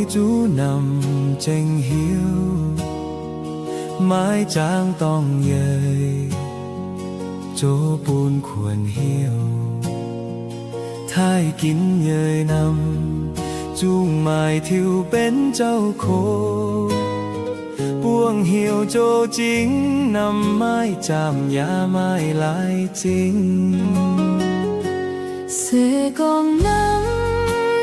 Zuqc namx zengc hiuv, maiv zaangc dorngh yeic, zoux bun kuonx hnyouv. Taaih ginv nyei namx, zungh maaih tiux benx zaux kox, buangh heuc zoux zingx namx, maiv zaamc yaac maaih laaix zingh. Se gorngv namx,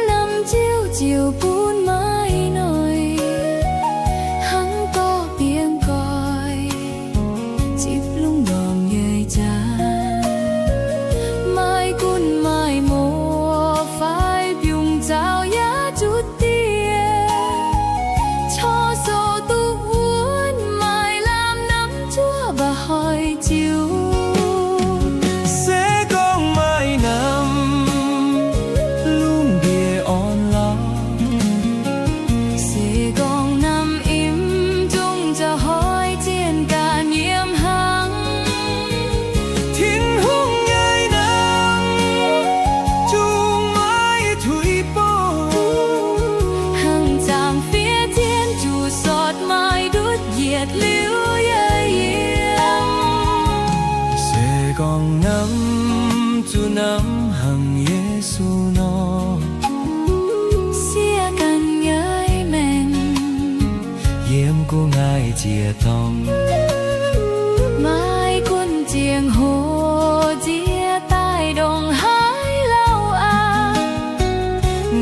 namx ziouc ziouc bun maiv noic, hnangv dorh biengh goix, zipv lungh ndorm nyei jaax. Maaih gunv maaih muoz fai biungc zaux yaac zuqc diex, corc soux duqv wuonv, maaih lamh namx zuov mba'hnoi ziux. Se gorngv maaih namx, lungh ndiev orn lauh, se gorngv namx im, zungv zaux hnoi zienh ganh nyiemc hnangv. Tin-Hungh nyei namx, zungh maiv tuix bouh, hnangv zaangc fiev zienh zuqc sortv, maiv ndutv yietc liuz yiem. Se gorngv namx, zuqc namx hnangv Yesu nor, siev ganh nyei maengc, yiem gu'nguaaic ziec-dorngh, maiv gunv ziangh hoc nziex daaih ndongc haaix lauh aqv.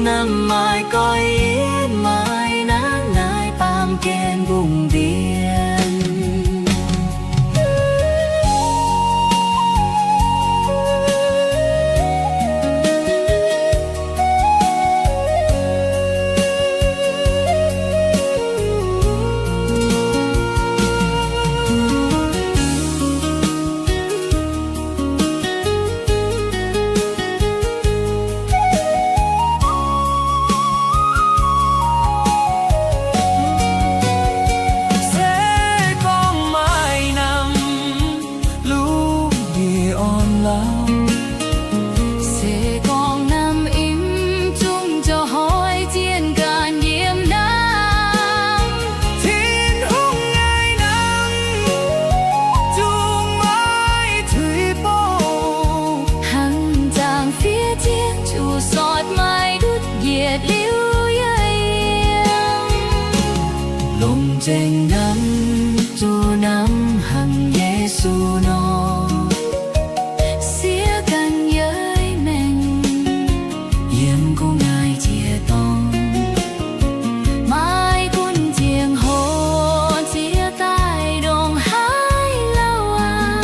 Namx maaih goiv yietv, maaih nangv naaiv baamh gen mbungv mbienx. Se gorngv maaih namx, lungh ndiev orn lauh, se gorngv namx im, zungv zaux hnoi zienh ganh nyiemc hnangv. Tin-Hungh nyei namx, zungh maiv tuix bouh, hnangv zaangc fiev zienh zuqc sortv, maiv ndutv yietc liuz yiem. Longc nzengc namx, zuqc namx hnangv Yesu nor, siev ganh nyei maengc, yiem gu'nguaaic ziec-dorngh, maiv gunv ziangh hoc nziex daaih ndongc haaix lauh aqv.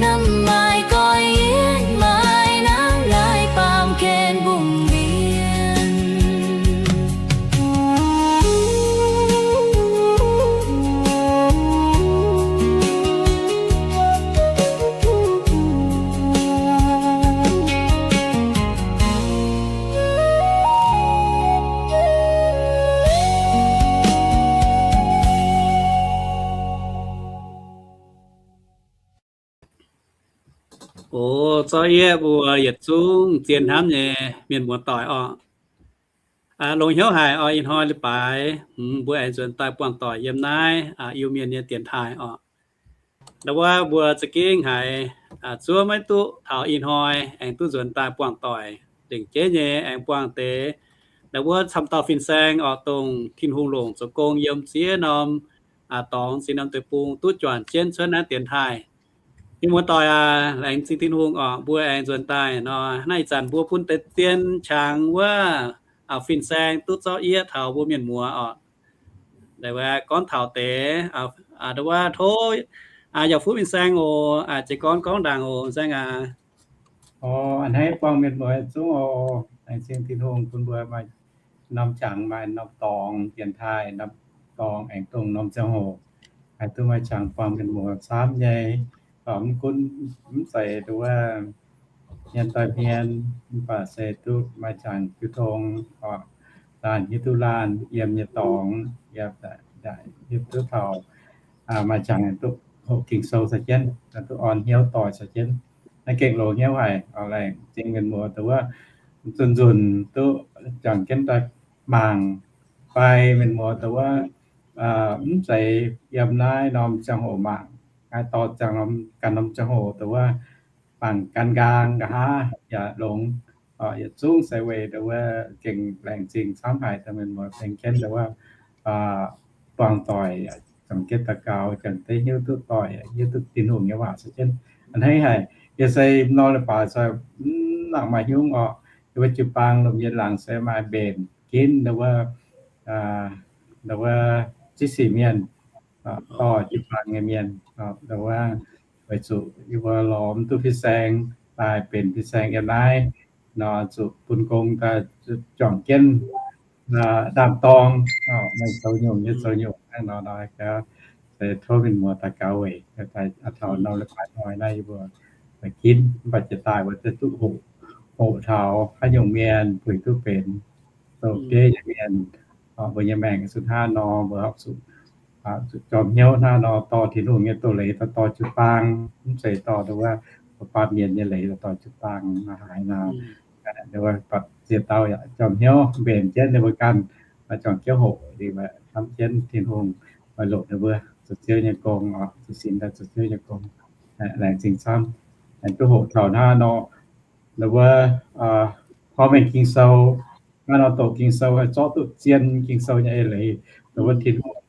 Namx maaih goiv yietv, maaih nangv naaiv baamh gen mbungv mbienx. Oc, zorqv yie mbuo yietc zungv zien hnamv nyei mienh muoz-doic oc. Longx hnyouv haic oc, ih hnoi leiz-baaix mbuo aengx nzuonx daaih buangh doic yiem naaiv Iu-Mienh nyei dienx taaih oc. Ndau wuov mbuo za'gengh haiz zuov maiv duqv taux ih hnoi aengx duqv nzuonx daaih buangh doic. Lengc jeiv nyei aengx buangh deix ndau wuov camv dauh fin-saeng oc, dongh Tin-Hungh longc zoux gong yiem ziex norm dorngx, ziex norm deic-bung duqv juangc jienv cuotv naaiv dienx taaih. Mienh muoz-doic aac, laengz zingh Tin-Hungh oc, mbuo aengx nzuonx daaih nor, naaiv ih zanc mbuo bun deix zien qangx wuov fin-saeng duqv zorqv yie taux mbuo mienh muoz oc. Gorngv taux deix, ndau wuov tov yaac fuqv fin-saeng oc, jiez gorn gorngv ndaangc oc, fin-saeng aac. A'hneiv buangh mienh muoz zungv oc. Laengz zingh Tin-Hungh bun mbuo maaih norm qangx, maaih norm dorngx dienx taaih, norm dorngx aengx dongh norm ziangh hoc haih duqv maaih qangx buangh mienh muoz camv nyei. Mv gunv mv zeiz ndau wuov hmien doix hmien, mv baac se duqv maaih qangx jiu tong, laanh hiuv duqv laanh, yiem nyei dorngx, hiuv duqv taux maaih qangx duqv hoqc Ging-Sou caux jienv, duqv orn hnyouv doic caux jienv. Naaiv gengh longx hnyouv haic oc. Laengz zingh mienh muoz ndau wuov nzunc nzunc duqv juangc jienv daaih mangc fai mienh muoz dongh wuov mv zeiz yiem naaiv norm ziangh hoc mangc, naaiv dorh ziangh norm, ganh norm ziangh hoc dongh wuov mangc gan nqaang nqa'haav yaac longx. Yietc zungv se weic dongh wuov gengh laengz zingh camv haic dongh mienh muoz tengx jienv dongh wuov buangh doic, juangc jienv daux gaux, juangc jienv hiuv duqv doic, hiuv duqv Tin-Hungh nyei waac se jienv a'hneiv haic. Yie se norm leiz-baaix se mv nangc maaih hnyungv orqc, yie mbuo jiu-baang lomh mienh laangz se maaih mbenc ginv dongh wuov, dongh wuov ziex sic mienh, dorh jiu-baang nyei mienh, dongh wuov weic zuqc yie mbuo lorz mv duqv fin-saeng daaih benx fin-saeng yiem naaiv nor, zuqc bun gong daaih juangc jienv ndaam-dorng, maiv zoux nyungc nyei zoux nyungc hnangv nor nor, se tov mienh muoz daux gaux weic taux norm leiz-baaix hnoi naaiv yie mbuo ginv mv baac jiex daaih mbuo duqv hoqc, hoqc taux haaix nyungc mienh bueix duqv benx zoux bieiv nyei mienh, mbuo nyei maengc zuqc hnangv nor, mbuo horpc zuqc jorm hnyouv hnangv nor dorh Tin-Hungh nyei doz-leiz daaih dorh jiu-baang, mv zeiz dorh dongh wuov baamh mienh nyei leiz daaih dorh jiu-baang haaix nor. Ninh mbuo ziex dauh yaac jorm hnyouv mbenc jienv ninh mbuo ganh, juangc jienv hoqc, hnamv jienv Tin-Hungh oix longc ninh mbuo zoux Ziouv nyei gong, zoux sin daaih zoux Ziouv nyei gong. Laengz zingh camv, duqv hoqc taux hnangv nor, ninh mbuo hnamv mengh Ging-Sou, hnangv nor doqc Ging-Sou haih zorqv duqv zien Ging-Sou nyei eix leiz, dongh wuov Tin-Hungh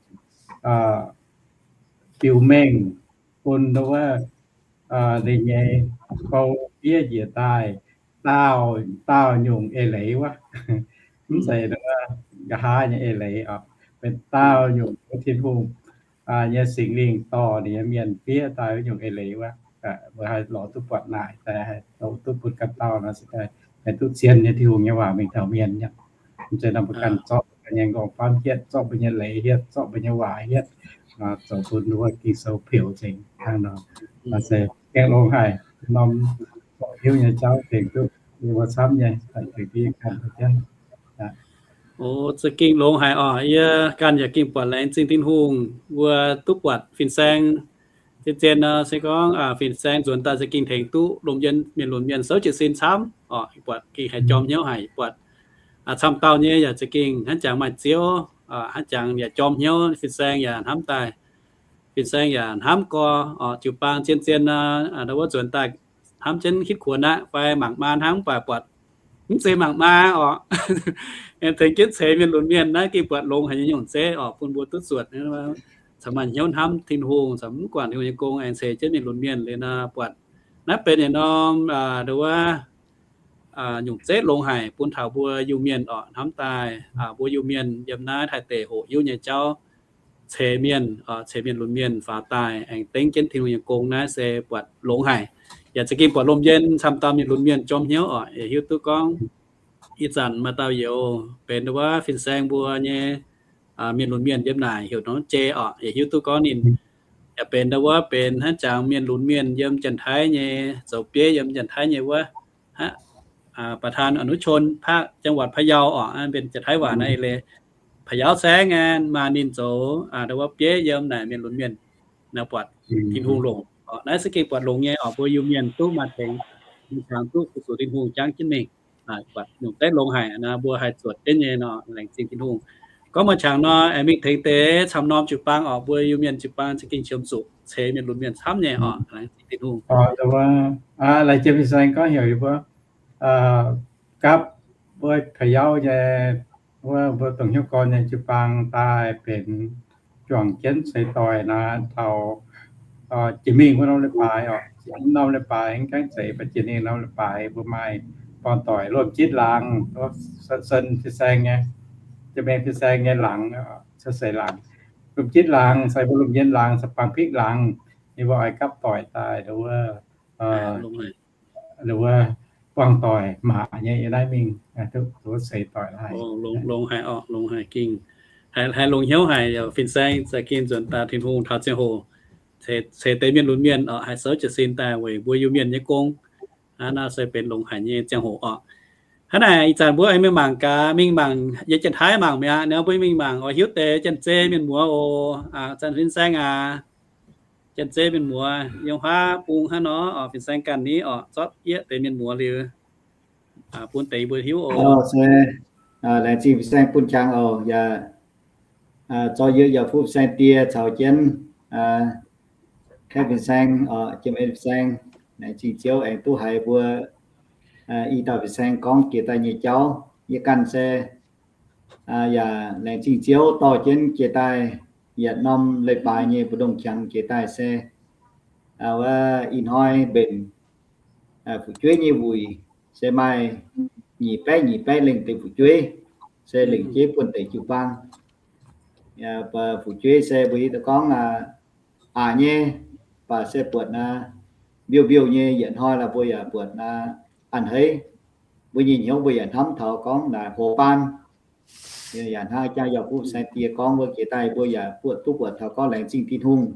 biux mengh bun dongh wuov ninh nyei bou fiev njiec daaih daauh, daauh nyungc eix leiz wuov. Mv zeiz dongh wuov nqa'haav nyei eix leiz oc, benx daauh nyungc Tin-Hungh nyei Singx Lingh dorh ninh nyei mienh fiev daaih wuov nyungc eix leiz wuov. Mbuo haih lorz duqv buatc naaic daaih, haih duqv bun ganh dauh nor se daaih haih duqv zien nyei Tin-Hungh nyei waac mingh taux mienh nyei. Mv zeiz nor mbuo ganh zorqv mbuo nyei nqorngv-famv hietv, zorqv mbuo nyei leiz hietv, zorqv mbuo nyei waac hietv, zoux bun wuov Ging-Sou peux nzengc hnangv nor. Se gengh longx haic, norm hiuv nyei jauv tengx duqv yie mbuo camv nyei, tengx duqv ganh jienv. O, za'gengh longx haic oc. Yie ganh yaac gengh buatc laengz zingh Tin-Hungh mbuo duqv buatc fin-saeng. Zien-zien nor se gorngv fin-saeng nzuonx daaih za'gengh tengx duqv lomh mienh, mienh lunx mienh souv jiez sin camv oc. Buatc gengh haiz jorm hnyouv haic, buatc camv dauh nyei yaac za'gengh hnangv jangx maaih Ziouv, hnangv jangx yaac jorm hnyouv, fin-saeng yaac hnamv daaih, fin-saeng yaac hnamv gorx oc. Jiu-baang zien-zien nor, ndau wuov nzuonx daaih hnamv jienv hitv kuonx aqv fai mangc maa hnangv, mv baac buatc mv zeiz mangc maa oc. Aengx tengx jienv ceix mienh lunx mienh naaiv gengh buatc longx haic nyei nyungc zeiv oc, bun mbuo duqv zuotc caux maaih hnyouv hnamv Tin-Hungh, caux mv guangc Tin-Hungh nyei gong, aengx ceix jienv mienh lunx mienh liuz nor, buatc naaiv benx yietc norm ndau wuov nyungc zeiv longx haic bun taux mbuo Iu-Mienh oc. Hnamv daaih mbuo Iu-Mienh yiem naaiv Taiv deic hoqc hiuv nyei jauv, ceix mienh, ceix mienh lunx mienh faaux daaih aengx dengv jienv Tin-Hungh nyei gong naaiv se buatc longx haic. Yaac za'gengh buatc lomh mienh camv dauh mienh lunx mienh jorm hnyouv oc. Yaac hiuv duqv gorngv ih zanc maaih dauh youz benx wuov fin-saeng mbuo nyei mienh lunx mienh yiem naaic heuc norm Jei oc. Yaac hiuv duqv gorngv ninh yaac benx ndau wuov benx hnangv jangx mienh lunx mienh yiem Janx-Taiv nyei, zoux bieiv yiem Janx-Taiv nyei wuov ประธานอนุชนภาคจังหวัดพะเยา oc, benx Janx-Taiv waac naaiv eix leiz. Pa'yauv saengv aeqv, maaih ninh zoux ndau wuov bieiv yiem naaic mienh lunx mienh, naaiv buatc Tin-Hungh longc oc. Naaiv se gengh buatc longx nyei oc, mbuo Iu-Mienh duqv maaih tengx mingh qangx duqv fu-sux Tin-Hungh jangv jienv mingh. Buatc nyungc deix longx haic nor, mbuo haih zuotc jienv nyei nor, laengz zingh Tin-Hungh. Gorngv maaih qangx nor, aengx mingh tengx deix camv norm jiu-baang oc, mbuo Iu-Mienh jiu-baang za'gengh qiemx zuqc ceix mienh lunx mienh camv nyei oc, laengz zingh Tin-Hungh. Laengz zingh fin-saeng gorngv heuc yie mbuo gapv wuov pa'yauv nyei, wuov mbuo dongh hnyouv gorn nyei jiu-baang daaih benx juangc jienv seix doic naaiv taux jiex mingh wuov norm leiz-baaix oc. Norm leiz-baaix mv gaengh zeiz, mv baac jiex mingh norm leiz-baaix mbuo maaih buangh doic Luonh Jitv laangz, Sen fin-saeng nyei, Janx-Mengh fin-saeng nyei laangz, cuotv seix laangz. Luonh Jitv laangz se mbuo Luonh Jitv laangz, Bangpikv laangz, ninh mbuo oix gapv doic daaih wuov, wuov buangh doic maac nyei yiem naaiv mingh, duqv seix doic laaih. Longx haic oc, longx haic gengh. Haiz longx hnyouv haic, fin-saeng za'gengh nzuonx daaih Tin-Hungh taux ziangh hoc ceix deix mienh lunx mienh oc, haih souv jiez sin daaih weic mbuo Iu-Mienh nyei gong. Naaiv se benx longx haic nyei ziangh hoc oc. Hnangv naaic ih zanc mbuo aengx mingh mangc gaax, mingh mangc yiem Janx-Taiv mangc mi'aqv. Naaiv mbuo mingh mangc oix hiuv deix Janx-Zei mienh muoz oc. Zanc fin-saeng aac, Janx-Zei mienh muoz yiem huaav bung hnangv nor oc, fin-saeng ganh ni oc, zorqv yieqv deix mienh muoz liuz bun deix mbuo hiuv oc. Laengz zingh fin-saeng bun qangx oc. Yaac zorqv yie yaac fuqv fin-saeng die caux jienv kaeqv fin-saeng, jiem en fin-saeng, laengz zingh Ziouv aengx duqv haiz mbuo i dauh fin-saeng gorngv jiex daaih nyei jauv. Yie ganh se yaac laengz zingh Ziouv dorh jienv jiex daaih yietc norm leiz-baaix nyei mbu'ndongx qangx jiex daaih se wuov ih hnoi mbenc fu'jueiv nyei wuic se maaih nyic baeqv nyic baeqv lengh deix fu'jueiv, se lengc jeiv buonv deix jiu-baang. Fu'jueiv se mbuo hiuv duqv gorngv aqc nyei, baac se buatc mbiouh mbiouh nyei. Yietc hnoi laaix mbuo yaac buatc a'hneiv, mbuo nyei hnyouv mbuo yaac hnamv taux gorngv naaic hox baan. Yaac hnangv jaa yaac fuqv fin-saeng die gorngv wuov jiex daaih mbuo yaac buatc duqv buatc taux gorngv laengz zingh Tin-Hungh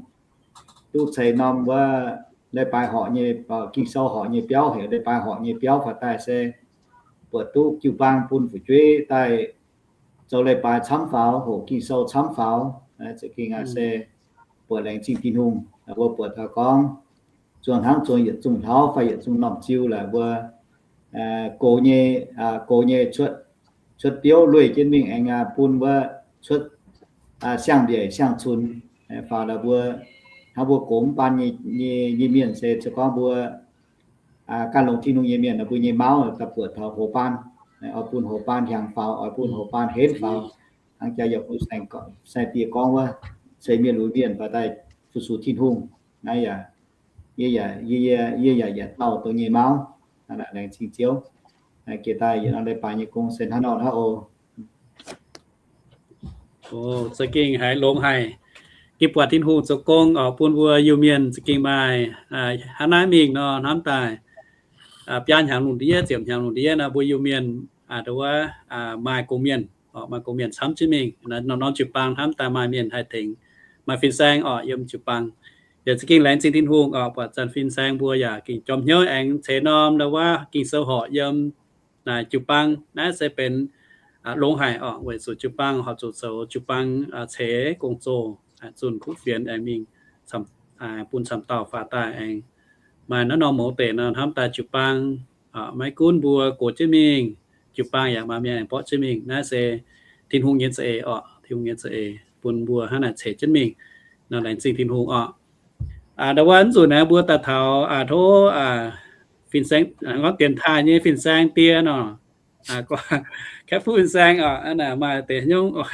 duqv ceix norm wuov leiz-baaix horqc nyei, Ging-Sou horqc nyei biauv, heuc leiz-baaix horqc nyei biauv faaux daaih se buatc duqv jiu-baang bun fu'jueiv daaih zoux leiz-baaix camv faaux, hoqc Ging-Sou camv faaux. Za'gengh se buatc laengz zingh Tin-Hungh, mbuo buatc taux gorngv zuangx hnangv zuangx yietc zungh hlauv fai yietc zungh normh ziu laaix mbuo gox nyei, gox nyei cuotv, cuotv biouv lueiz jienv mingh aengx bun wuov cuotv siang-mbiaic siang-cunx faaux laaix mbuo, hnangv mbuo gox mv baan nyei, nyei mienh se ziouc gorngv mbuo ganh longx Tin-Hungh nyei mienh, mbuo nyei mauv daaih buatc taux hox baan, oix bun hox baan hiaangx faaux, oix bun hox baan henv faaux. Hnangv jaa yaac fuqv fin-saeng die gorngv wuov, se mienh lunx mienh baac daaih fu-sux Tin-Hungh. Naaiv yaac, yie yaac, yie yaac yietc dauh dongh nyei mauv. Laengz zingh Ziouv. Jiex daaih yietc norm leiz-baaix nyei gong se hnangv nor hnangv oc. Za'gengh haiz longx haic. Gengh buatc Tin-Hungh zoux gong oc, bun mbuo Iu-Mienh za'gengh maaih hnangv naaiv mingh nor, hnamv daaih biaa hnyangx lungh ndiev, ziepc hnyangx lungh ndiev nor, mbuo Iu-Mienh ndo wuov maaih gong-mienh, maaih gong-mienh camv jienv mingh. Norm-norm jiu-baang hnamv daaih maaih mienh haih tengx, maaih fin-saeng oc yiem jiu-baang. Yaac za'gengh laengz zingh Tin-Hungh oc, buatc zanc fin-saeng mbuo yaac gengh jorm hnyouv aengx ceix norm ndo wuov Ging-Sou horqc yiem naaic jiu-baang. Naaiv se benx longx haic oc, weic zuqc jiu-baang horpc zuqc zoux jiu-baang ceix gong-zoh, zunh kuv fienx aengx mingh bun camv dauh faaux daaih aengx maaih naaiv norm mouz deix nor, hnamv daaih jiu-baang maiv gunv mbuo gox jienv mingh, jiu-baang yaac maaih mienh aengx mborqv jienv mingh. Naaiv se Tin-Hungh nyei za'eix oc, Tin-Hungh nyei za'eix bun mbuo hnangv naaic ceix jienv mingh. Nor laengz zingh Tin-Hungh oc. Ndo wuov nzunc naaiv mbuo daaih taux tov fin-saeng, gorngv dienx taaih nyei fin-saeng die nor, kaeqv fuqv fin-saeng oc, maaih deix nyungc oix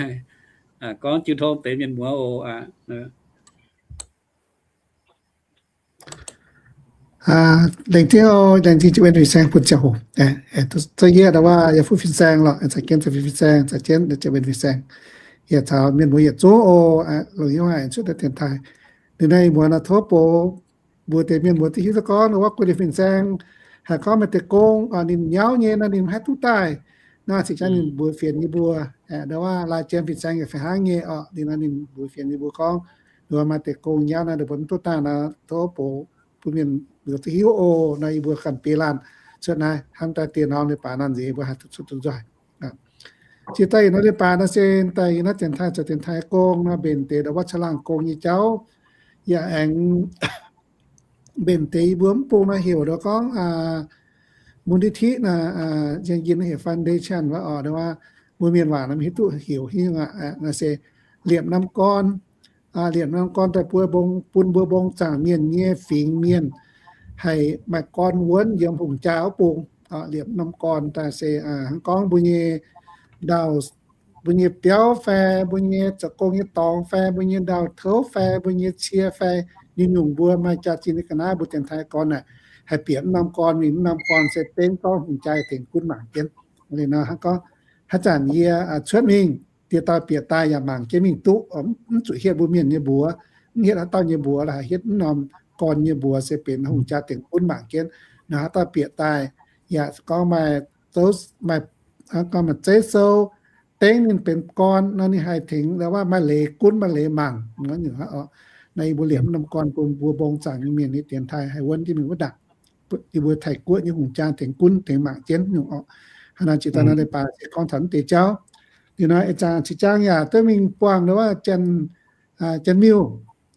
gorngv jiu tong deix mienh muoz oc. Laengz zingh, laengz zingh jienv fin-saeng bun ziangh hoc. Za'gengh ndo wuov yaac fuqv fin-saeng lorqc, za'gengh fin-saeng, za'gengh fin-saeng, yaac caux mienh muoz yietc zungv oc, longc hnyouv haic cuotv daaih dienx taaih. Liuz naaiv muoz nor tov bun mbuo deix mienh muoz duqv hiuv duqv gorngv ndo wuov guei liuz fin-saeng haih gorngv maaih deix gong ninh nyauv nyei nor ninh maiv haih duqv daaih. Naaiv cingx jangv ninh mbuox fienx nyei mbuo, ndo wuov lai jiem fin-saeng yaac fih hnangv nyei oc. Liuz nor ninh mbuox fienx nyei mbuo gorngv ndo wuov maaih deix gong nyauv nor ninh mbuo mv duqv daaih nor, tov bun mbuo mienh muoz duqv hiuv oc. Nor yie mbuo ganh biei laanh cuotv naaiv hnamv daaih dieh norm leiz-baaix nor nziex mbuo haih duqv cuotv duqv nzoih. Jiex daaih yietc norm leiz-baaix nor se daaih yie naaiv dienx taaih zoux dienx taaih gong nor mbenc deix ndo wuov caangh laangh gong nyei jauv, yaac aengx mbenc deix yie mbuo mv bung nor heuc ndo gorngv mbuo ndiev tiqv naaic, yie heuc foundation wuov oc, ndo wuov mbuo mienh waac nor hiuv duqv heuc hiuv aqv, naaiv se liepc norm gorn, liepc norm gorn daaih bun mbuo mbong zaangc mienh nyei fingx mienh haih maaih gorn wuonv yiem hungh jaa wuov bung. Liepc norm gorn daaih se hnangv gorngv mbuo nyei ndau, mbuo nyei biauv fai mbuo nyei zoux gong nyei dorngx fai mbuo nyei ndau-touv fai mbuo nyei cie fai nyungc-nyungc mbuo maaih jaax-zinh nyei ga'naaiv mbuo dienx taaih gorn naaic, haih bieqc mv norm gorn mingh. Mv norm gorn se benx gorngv hungh jaa tengx gunv mangc jienv. Liuz nor hnangv gorngv haaix zanc yie cuotv mingh, dieh dauh bieqc daaih yaac mangc jienv mingh duqv, mv zuqc hietv mbuo mienh nyei mbuox, mv hietv haaix dauh nyei mbuox, la'haix hietv mv norm gorn nyei mbuox se benx hungh jaa tengx gunv mangc jienv. Nor haaix dauh bieqc daaih yaac gorngv maaih, maaih, gorngv maaih zeiv sou dengv ninh benx gorn nor ninh haih tengx ndo wuov maaih leiz gunv maaih leiz mangc. Nor yie mbuo liepc mv norm gorn bun mbuo mbong zaangc nyei mienh nyei dienx taaih haih wuonv jienv mingh wuov ndaangc. Yie mbuo Taiv-Guoqv nyei hungh jaa tengx gunv tengx mangc jienv nyungc oc. Hnangv naaiv jiex daaih naaiv leiz-baaix se gorngv taux mv deix jauv. Liuz nor ih zanc qiex jaang yaac duqv mingh buangh ndo wuov Janx-Miuh,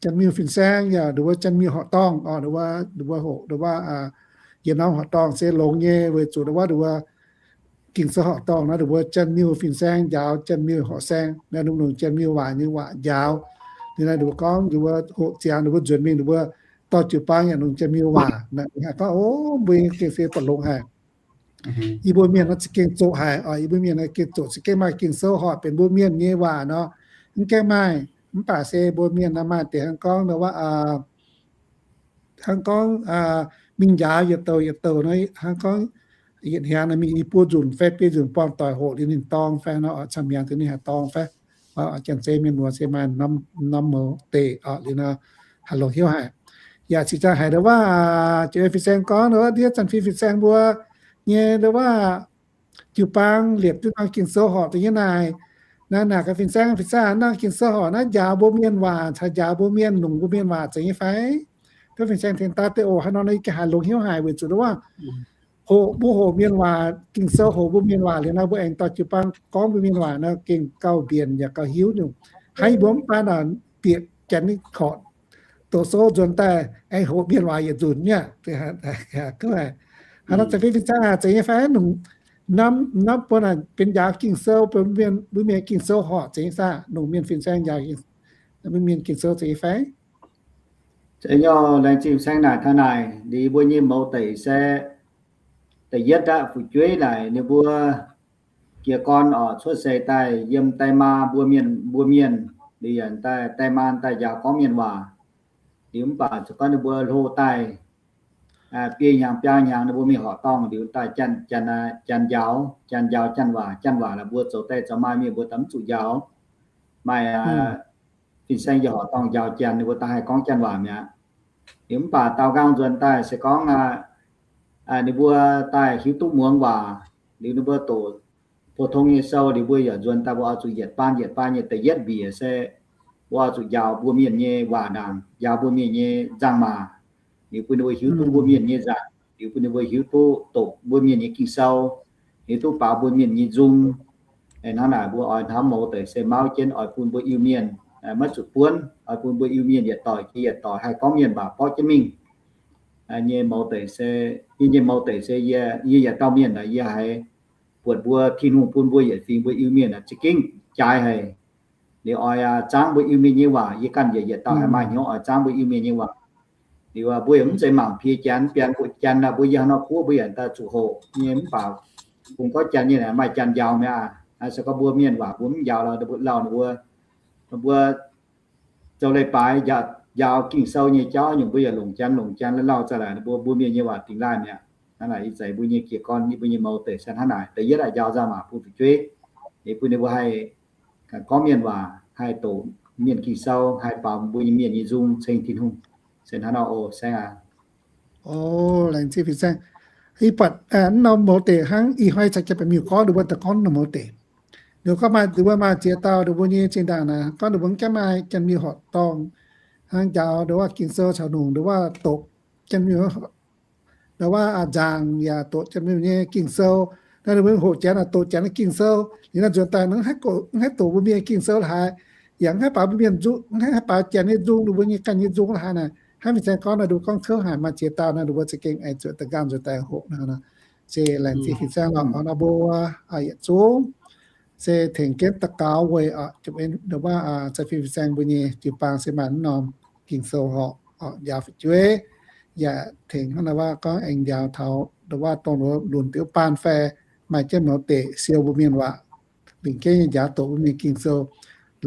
Janx-Miuh fin-saeng yaac ndo wuov Janx-Miuh horqc dorngh oc, ndo wuov, ndo wuov hoqc ndo wuov yietc norm horqc dorngh se longx nyei weic zuqc ndo wuov, ndo wuov Ging-Sou horqc dorngh naaiv, ninh mbuo Janx-Miuh fin-saeng njaaux Janx-Miuh horqc saeng, naaiv longc Janx-Miuh waac nyei waac njaaux. Liuz naaiv ninh mbuo gorngv ninh mbuo hoqc ziangx ninh mbuo nzuonx mingh, ninh mbuo dorh jiu baang yaac longc Janx-Miuh waac. Naaiv ninh gorngv, o, mbuo gengh se buatc longx haic. Yie mbuo mienh nor za'gengh zoqc haic oc. Yie mbuo mienh nor gengh zoqc, za'gengh maaih Ging-Sou horqc benx mbuo mienh nyei waac nor, mv gaengh maaih. Mv baac se mbuo mienh nor maaih deix hnangv gorngv, hnangv gorngv mingh njaaux yietc douc yietc douc nor, hnangv gorngv yietc hnyangx nor mingh i buo nzunc fai biei nzunc buangh doic hoqc liuz ninh dorng fai nor, camv hnyangx liuz ninh haih dorng fai. Janx-zei mienh muoz se maaih norm mouz deic oc. Liuz nor haih longc hnyouv haic. Yaac cingx daaih haiz ndau wuov, jiex fin-saeng gorngv ndau wuov, ndiev Janx-Fim fin-saeng mbuo nyei ndau wuov jiu-baang liepc duqv norm Ging-Sou horqc deix nyei naaic. Naaiv naaic gaax fin-saeng, fin-saeng, norm Ging-Sou horqc naaiv njaaux mbuo mienh waac caux njaaux mbuo mienh, longc mbuo mienh waac zeiz nyei fai? Duqv fin-saeng tengx daaih deix oc. Haaix nor naaiv gengh haiz longx hnyouv haic weic zuqc ndau wuov hoqc, mbuo hoqc mienh waac, Ging-Sou hoqc mbuo mienh waac liuz nor, mbuo aengx dorh jiu-baang gorngv mbuo mienh waac nor gengh gauh mbienc yaac gauh hiuv nyungc. Haiz mbuo mv baac naaic bieqc Janx nyei korqc doqc sou nzuonx daaih aengx hoqc mienh waac yietc nzunc mi'aqv. Hnangv nor Janx-Fim fin-saeng zeiz nyei fai? Nungc norm, norm buo naaic benx njaaux Ging-Sou, benx mbuo mienh Ging-Sou horqc zeiz nyei saah? Nungc mienh fin-saeng njaaux mbuo mienh Ging-Sou zeiz nyei fai? Zeiz nyei, laengz zingh fin-saeng naaic taux naaic. Liuz mbuo nyei mouz deic se da'yietv aqv, fu'jueiv naaic ninh mbuo jiez gorn oc, cuotv seix daaih yiem die maa mbuo mienh, mbuo mienh, liuz yaac daaih die maa daaih njaaux gorngv mienh waac. Liuz mv baac zuqc gorngv ninh mbuo hlo daaih biei hnyangx biaa hnyangx ninh mbuo mingh horqc dorngh liuz daaih janx, janx njaaux, janx njaaux janx waac, janx waac laaix mbuo zoux die zoux maa mienh mbuo daaih mv zuqc njaaux. Maaih fin-saeng yiem horqc dorngh njaaux janx, ninh mbuo daaih haih gorngv janx waac mi'aqv. Liuz mv baac daaux nqaang nzuonx daaih se gorngv ninh mbuo daaih hiuv duqv muangx waac, liuz ninh mbuo doqc pou-tong nyei sou, liuz mbuo yaac nzuonx daaih mbuo oix zuqc yietc baan yietc baan nyei da'yietv mbiec se mbuo oix zuqc njaaux mbuo mienh nyei waac ndaangc, njaaux mbuo mienh nyei nzangc-maac. Liuz bun ninh mbuo hiuv duqv mbuo mienh nyei nzangc, liuz bun ninh mbuo hiuv duqv doqc mbuo mienh nyei Ging-Sou, hiuv duqv baaux mbuo mienh nyei nzung. Hnangv naaic mbuo oix hnamv mouz deic se mauv jienv oix bun mbuo Iu-Mienh maiv zuqc buonv, oix bun mbuo Iu-Mienh yietc doic jiex yietc doic haih gorngv mienh waac borqv jienv mingh. Nyei mouz deic se, yie nyei mouz deic se yie, yie yaac dauh mienh naaic, yie haiz buatc mbuo Tin-Hungh bun mbuo yietc fingx mbuo Iu-Mienh za'gengh jaaix haic. Liuz oix zaangv mbuo Iu-Mienh nyei waac, yie ganh yietc yietc dauh haiz maaih hnyouv oix zaangv mbuo Iu-Mienh nyei waac. Liuz mbuo yaac mv zeiz mangc piex janx, bianx buoqc janx, mbuo yie hnangv nor kuv mbuo yaac daaih zuqc hoqc nyei mv baac bun gorngv janx nyei maaih janx njaaux mi'aqv. Se gorngv mbuo mienh waac mbuo mv njaaux lorqc, mbuo lauh ninh mbuo, mbuo zoux leiz-baaix njaaux Ging-Sou nyei jauv nyungc mbuo yaac longc janx, longc janx lauh lauh za'gengh ninh mbuo, mbuo mienh nyei waac dingx laaih mi'aqv. Hnangv naaic ih zanc mbuo nyei jiez gorn, mbuo nyei mouz deic se hnangv naaic, da'yietv aqv, njaaux nzangc-maac bun fu'jueiv, bun ninh mbuo haih gorngv mienh waac, haih doqc mienh Ging-Sou, haih baaux mbuo nyei mienh nyei nzung ceng Tin-Hungh. Se hnangv nor oc, saeng aac. O, laengz zingh fin-saeng. Ih buatc naaiv norm mouz deic hnangv ih hnoi caux Janx-Miuh gorngv, ninh mbuo daaih gorngv naaiv norm mouz deic. Ninh gorngv maaih, ninh mbuo maaih ziex dauh ninh mbuo nyei zinh ndaangc naaic gorngv ninh mbuo mv gaengh maaih Janx-Miuh horqc dorngh hnangv njaaux ndongc wuov Ging-Sou caux longc ndongc wuov doqc Janx-Miuh, ndongc wuov nzaangc yaac doqc Janx-Miuh nyei Ging-Sou. Naaiv ninh mbuo hoqc Janx, doqc Janx nyei Ging-Sou, liuz naaiv nzuonx daaih mv haih doqc mbuo mienh Ging-Sou la'haaix, yaac mv haih baaux mbuo mienh nzung, mv haih baaux Janx nyei nzung, ninh mbuo nyei ganh nyei nzung la'haaix naaic. Hnangv fin-saeng gorngv naaic, ninh mbuo gorngv kouv haic, maaih ziex dauh naaic, ninh mbuo za'gengh aengx zuqc da'nqaang nzuonx daaih hoqc naaic nor. Se laengz zingh fin-saeng lorqc. Hnangv nor mbuo yietc zungv se tengx jienv daux gaux weic, ndongc wuov, Janx-Fim fin-saeng mbuo nyei jiu-baang se maaih mv norm Ging-Sou horqc, njaaux fu'jueiv, yaac tengx hnangv naaic wuov gorngv aengx njaaux taux ndongc wuov dongh lunx diuc baan fai maaih jienv mouz deic siou mbuo mienh waac, lingc jienv nyei njaaux doqc mbuo mienh Ging-Sou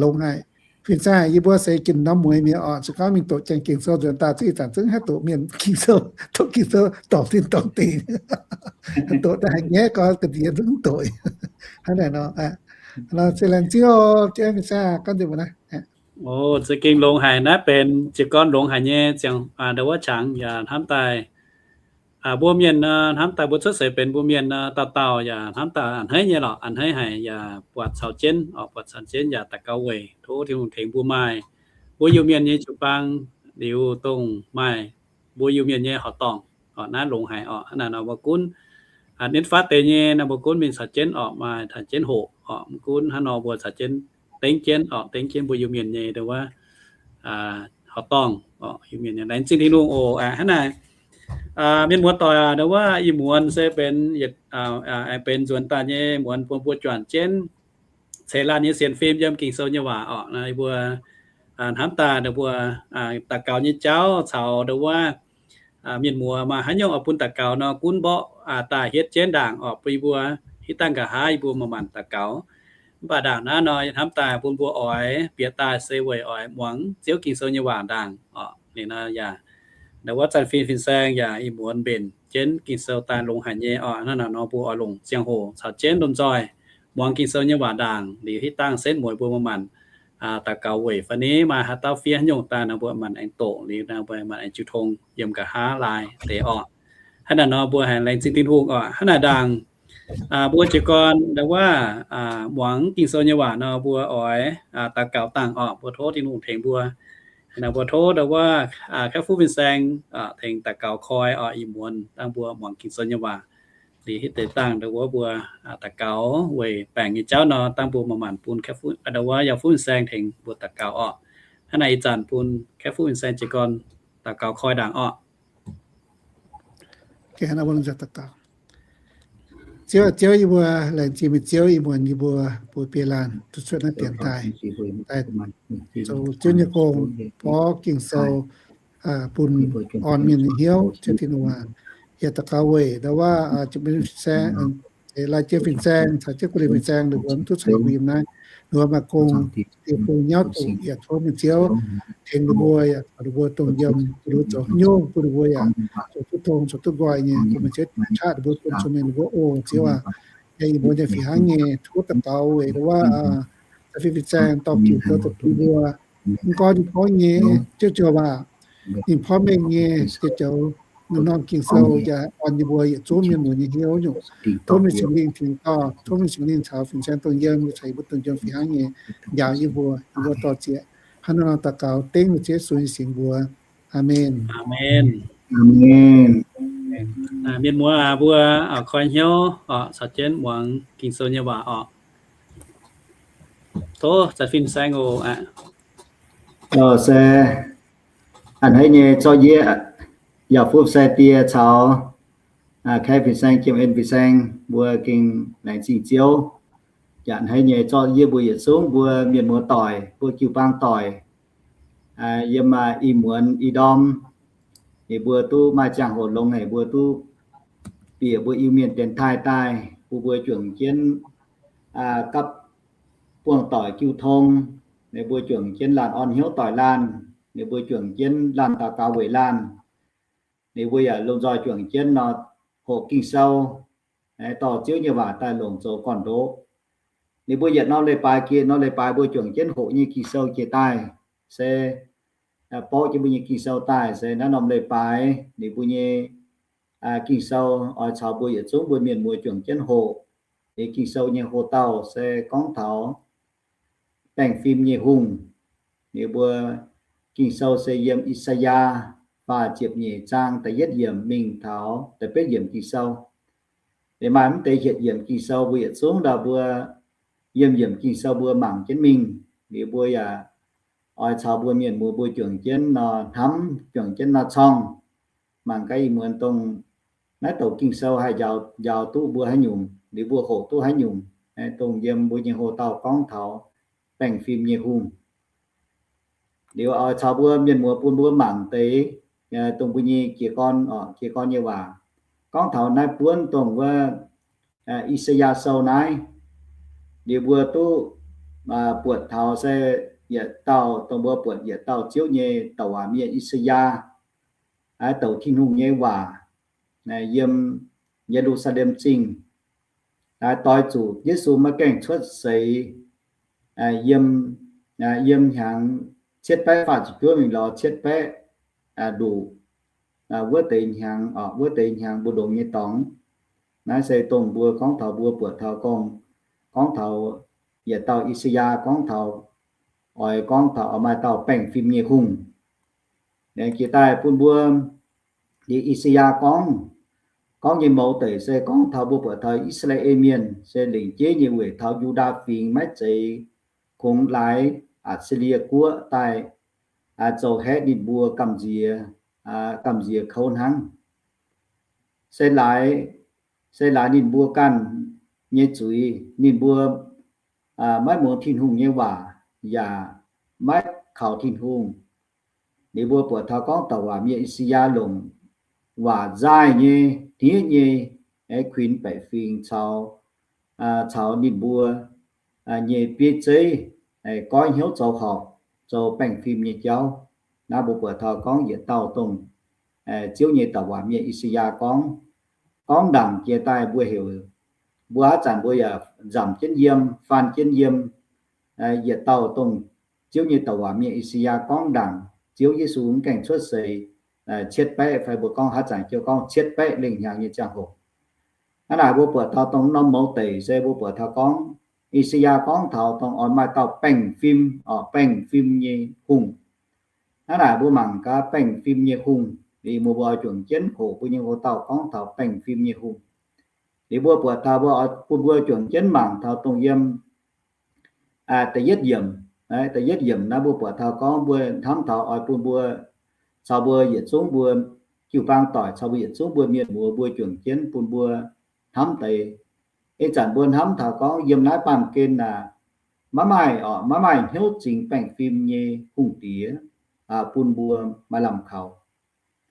longx haic. Fin-saeng, yie mbuo se gin norm mueiz mienh oc, se gorngv mingh doqc Janx Ging-Sou nzuonx daaih zungv ih zanc zungv haih doqc mienh Ging-Sou, doqc Ging-Sou dorngc zinh dorngc dingc. Doqc daaih haiz nyaiv gorx ga'ndiex zungv mv doqc. Hnangv naaic nor, se laengz zingh oc, fin-saeng gorngv nzengc mbuo naaiv. O, za'gengh longx haic. Naaiv benx jiez gorn longx haic nyei ziangh, ndongc wuov qangx yaac hnamv daaih mbuo mienh nor, hnamv daaih mbuo cuotv seix benx mbuo mienh nor, dauh dauh yaac hnamv daaih a'hneiv nyei lorqc, a'hneiv haic yaac buatc caux jienv oc, buatc caux jienv yaac daux gaux weic tov Tin-Hungh tengx mbuo maaih mbuo Iu-Mienh nyei jiu-baang liuz dongh maaih mbuo Iu-Mienh nyei horqc dorngh oc. Naaiv longx haic oc. Hnangv naaic nor mbuo gunv nitv faatv deix nyei nor mbuo gunv mingh caux jienv oc, maaih caux jienv hoqc oc, mv gunv hnangv nor mbuo caux jienv dengv jienv oc, dengv jienv mbuo Iu-Mienh nyei ndongc wuov horqc dorngh oc, Iu-Mienh nyei. Laengz zingh Tin-Hungh oc. Hnangv naaic Mienh muoz doic aac, ndau wuov ih muonz se benx yietc, aengx benx nzuonx daaih nyei muonz bun mbuo juangc jienv ceix laanh nyei sienx fim yiem Ging-Sou nyei waac orqc. Yie mbuo hnamv daaih ndau mbuo daux gaux nyei jauv caux ndau wuov mienh muoz maaih haaix nyungc oix bun daux gaux nor, gunv mborqv daaih hietv jienv ndaangc orqc, bun yie mbuo hitv dangh nqa'haav yie mbuo manc-manc daux gaux. Mv baac ndaangc naaiv nor, yie hnamv daaih bun mbuo oix bieqc daaih se weic oix muangx Ziouv Ging-Sou nyei waac ndaangc orqc. Ninh nor yaac ndau wuov Zanc Fin Fin-Saeng yaac ih muonz mbenc jienv Ging-Sou daaih longx haic nyei orqc. Hnangv naaic nor mbuo oix longc ziangh hoc caux jienv lomh nzoih muangx Ging-Sou nyei waac ndaangc liuz, hitv dangh setv mueiz mbuo manc-manc daux gaux weic fai ni maaih haaix dauh fiev haaix nyungc daaih nor, mbuo manc-manc aengx doqc liuz nor, mbuo manc-manc aengx jiu tong yiem nqa'haav laai deix orqc. Hnangv naaic nor mbuo haih laengz zingh Tin-Hungh orqc. Hnangv naaic ndaangc mbuo jiez gorn ndau wuov muangx Ging-Sou nyei waac nor, mbuo oix daux gaux dangh orqc. Mbuo tov Tin-Hungh tengx mbuo. Naaic mbuo tov ndau wuov Kaeqv Fuqv Fin-Saeng tengx daux gaux koi orqc. Ih muonz dangh mbuo muangx Ging-Sou nyei waac liuz, hitv deix dangh ndau wuov mbuo daux gaux weic baengc nyei jauv nor, dangh mbuo manc-manc bun Kaeqv Fuqv, ndau wuov Yauh Fuqv Fin-Saeng tengx mbuo daux gaux orqc. Hnangv naaic ih zanc bun Kaeqv Fuqv Fin-Saeng jiez gorn daux gaux koi ndaangc orqc. Ziouv, Ziouv, yie mbuo laengz zingh meih Ziouv ih muonz yie mbuo, mbuo biei laanh duqv cuotv naaiv dienx daaih, daaih zoux Ziouv nyei gong, borv Ging-Sou bun orn mienh nyei hnyouv. Ziouv Tin-Hungh aac, yie daux gaux weic ndau wuov Fin-Saeng, Lai Jien Fin-Saeng caux Jienv Guv Lingh Fin-Saeng, ninh mbuo mv duqv caux yie mbuo yiem naaiv, ninh mbuo maaih gong, deic-bung nyauv zuqc. Yie tov meih Ziouv tengx ninh mbuo, yaac taux ninh mbuo dongh yiem duqv zoux haaix nyungc bun ninh mbuo yaac zoux duqv tong, zoux duqv nqoi nyei. Bun meih Ziouv qaqv ninh mbuo, bun cong-mengh ninh mbuo oc, Ziouv aac. Yaac ih muonz nyei fih hnangv nyei, tov daux gaux weic ndau wuov Fin-Saeng dorh diuc zoux deic-bung mbuo. Mv gorngv ninh gorngv nyei, Ziouv Jiex Waac, ninh porv mengh nyei, Ziouv Jiex, norm-norm Ging-Sou yaac orn yie mbuo yietc zungv mienh muoz nyei hnyouv nyungc. Tov meih Singx Lingh tengx dorh, tov meih Singx Lingh caux Fin-Saeng dongh yiem, caux yie mbuo dongh yiem fih hnangv nyei njaaux yie mbuo, yie mbuo dorh zieqc. Hnangv naaiv nor daux gaux dengv meih Ziouv Yesu nyei singx mbuox. Aamen. Aamen. Mienh muoz aac, mbuo koi hnyouv caux jienv muangx Ging-Sou nyei waac orqc. Tov Fin-Saeng oc. Se a'hneiv nyei zorqv yie, Yauh Fuqv Fin-Saeng die caux Kaeqv Fin-Saeng, Jiem En Fin-Saeng, mbuo gengh laengz zingh Ziouv. Yaac a'hneiv nyei zorqv yie mbuo yietc zungv mbuo mienh muoz doic, mbuo jiu-baang doic, yiem ih muonz ih ndorm, ninh mbuo duqv maaih ziangh hoc longx haic, mbuo duqv bieqc mbuo Iu-Mienh dienx taaih daaih, bun mbuo juangc jienv gapv buangh doic jiu tong, ninh mbuo juangc jienv laanh orn hnyouv doic laanh, ninh mbuo juangc jienv laanh daux gaux weic laanh. Ninh mbuo yaac lomh nzoih juangc jienv nor hoqc Ging-Sou, dorh Ziouv nyei waac daaih longc zoux gorn-ndoqv. Ninh mbuo yietc norm leiz-baaix jiex norm leiz-baaix mbuo juangc jienv hoqc nyei Ging-Sou jiex daaih se borqv jienv mbuo nyei Ging-Sou daaih se naaiv norm leiz-baaix ninh mbuo nyei Ging-Sou oix caux mbuo yietc zungv mbuo mienh muoz juangc jienv hoqc. Ninh Ging-Sou nyei hoc-dauh se gorngv taux baengh fim nyei hungh. Ninh mbuo Ging-Sou se yiem I^saa^yaa faah ziepc nyeic zaang da'yietv yiemc mingh taux da'betv yiemc Ging-Sou. Ninh maaih mv deix hietc yiemc Ging-Sou mbuo yietc zungv ndau mbuo yiem yiemc Ging-Sou mbuo mangc jienv mingh. Ninh mbuo yaac oix caux mbuo mienh muoz mbuo juangc jienv nor hnamv, juangc jienv nor corng, mangc gaax ih muonz dongh naaiv douc Ging-Sou haih njaaux, njaaux duqv mbuo haaix nyungc, liuz mbuo hoqc duqv haaix nyungc, dongh yiem mbuo nyei hoc-dauh gorngv taux baengh fim nyei hungh. Liuz oix caux mbuo mienh muoz bun mbuo mangc deix dongh mbuo nyei jiez gorn, jiez gorn nyei waac. Gorngv taux naaiv buonv dongh wuov I^saa^yaa Sou naaiv, liuz mbuo duqv buatc taux se yietc dauh dongh mbuo buatc yietc dauh Ziouv nyei douc waac mienh I^saa^yaa, douc Tin-Hungh nyei waac yiem Ye^lu^saa^lem Zingh, doix zuqc Yesu maiv gaengh cuotv seix yiem, yiem hnyangx cietv baeqv faah ziepc juov mingh lorz cietv baeqv nduqc wuov deix hnyangx, wuov deix hnyangx mbu'ndongx nyei dorngx. Naaiv se dongh mbuo gorngv taux mbuo buatc taux gorngv, gorngv taux yietc dauh I^saa^yaa gorngv taux, oix gorngv taux oix maaih dauh baengh fim nyei hungh. Jiex daaih bun mbuo, liuz I^saa^yaa gorngv, gorngv nyei mouz deic se gorngv taux mbuo buatc taux I^saa^laa^en Mienh se lengc jeiv nyei weic taux Yu^ndaa Fingx maiv zeiz kungx laaix Atc^si^lie Guoqv daaih zoux haeqv ninh mbuo gamh nziex, gamh nziex kouv hnangv. se laaix, se laaix ninh mbuo ganh nyei zuiz, ninh mbuo maiv muangx Tin-Hungh nyei waac, yaac maiv kaux Tin-Hungh. Ninh mbuo buatc taux gorngv douc waac mienh I^saa^yaa longc waac nzaaih nyei, hniev nyei, kuinx baeqc fingx caux, caux ninh mbuo nyei bieiv zeiv goiv hnyouv zoux horpc, zoux baengh fim nyei jauv. Naaiv mbuo buatc taux gorngv yietc dauh dongh Ziouv nyei douc waac mienh I^saa^yaa gorngv, gorngv ndaangc jiex daaih mbuo heuc, mbuo haaix zanc mbuo yaac nzamc jienv yiem, faan jienv yiem, yietc dauh dongh Ziouv nyei douc waac mienh I^saa^yaa gorngv ndaangc Ziouv Yesu mv gaengh cuotv seix cietv baeqv fai mbuo gorngv haaix zanc jienv gorngv cietv baeqv lengh hnyangx nyei ziangh hoc. Hnangv naaic mbuo buatc taux dongh norm mouz deic se mbuo buatc taux gorngv I^saa^yaa gorngv taux dongh oix maaih dauh baengh fim, baengh fim nyei hungh. Hnangv naaic mbuo mangc gaax baengh fim nyei hungh, liuz mbuo mbuo oix juangc jienv hoqc mbuo nyei houx-dauh gorngv taux baengh fim nyei hungh. Liuz mbuo buatc taux mbuo, bun mbuo juangc jienv mangc taux dongh yiem da'yietv yiemc, da'yietv yiemc naaiv mbuo buatc taux gorngv mbuo hnamv taux oix bun mbuo caux mbuo yietc zungv mbuo jiu-baang doic caux mbuo yietc zungv mbuo mienh muoz mbuo juangc jienv bun mbuo hnamv deix. Ih zanc mbuo hnamv taux gorngv yiem naaiv baamh gen aeqv, maiv maaih, maiv maaih hnyouv zingx baengh fim nyei hungh diex bun mbuo maaih lamh kaux.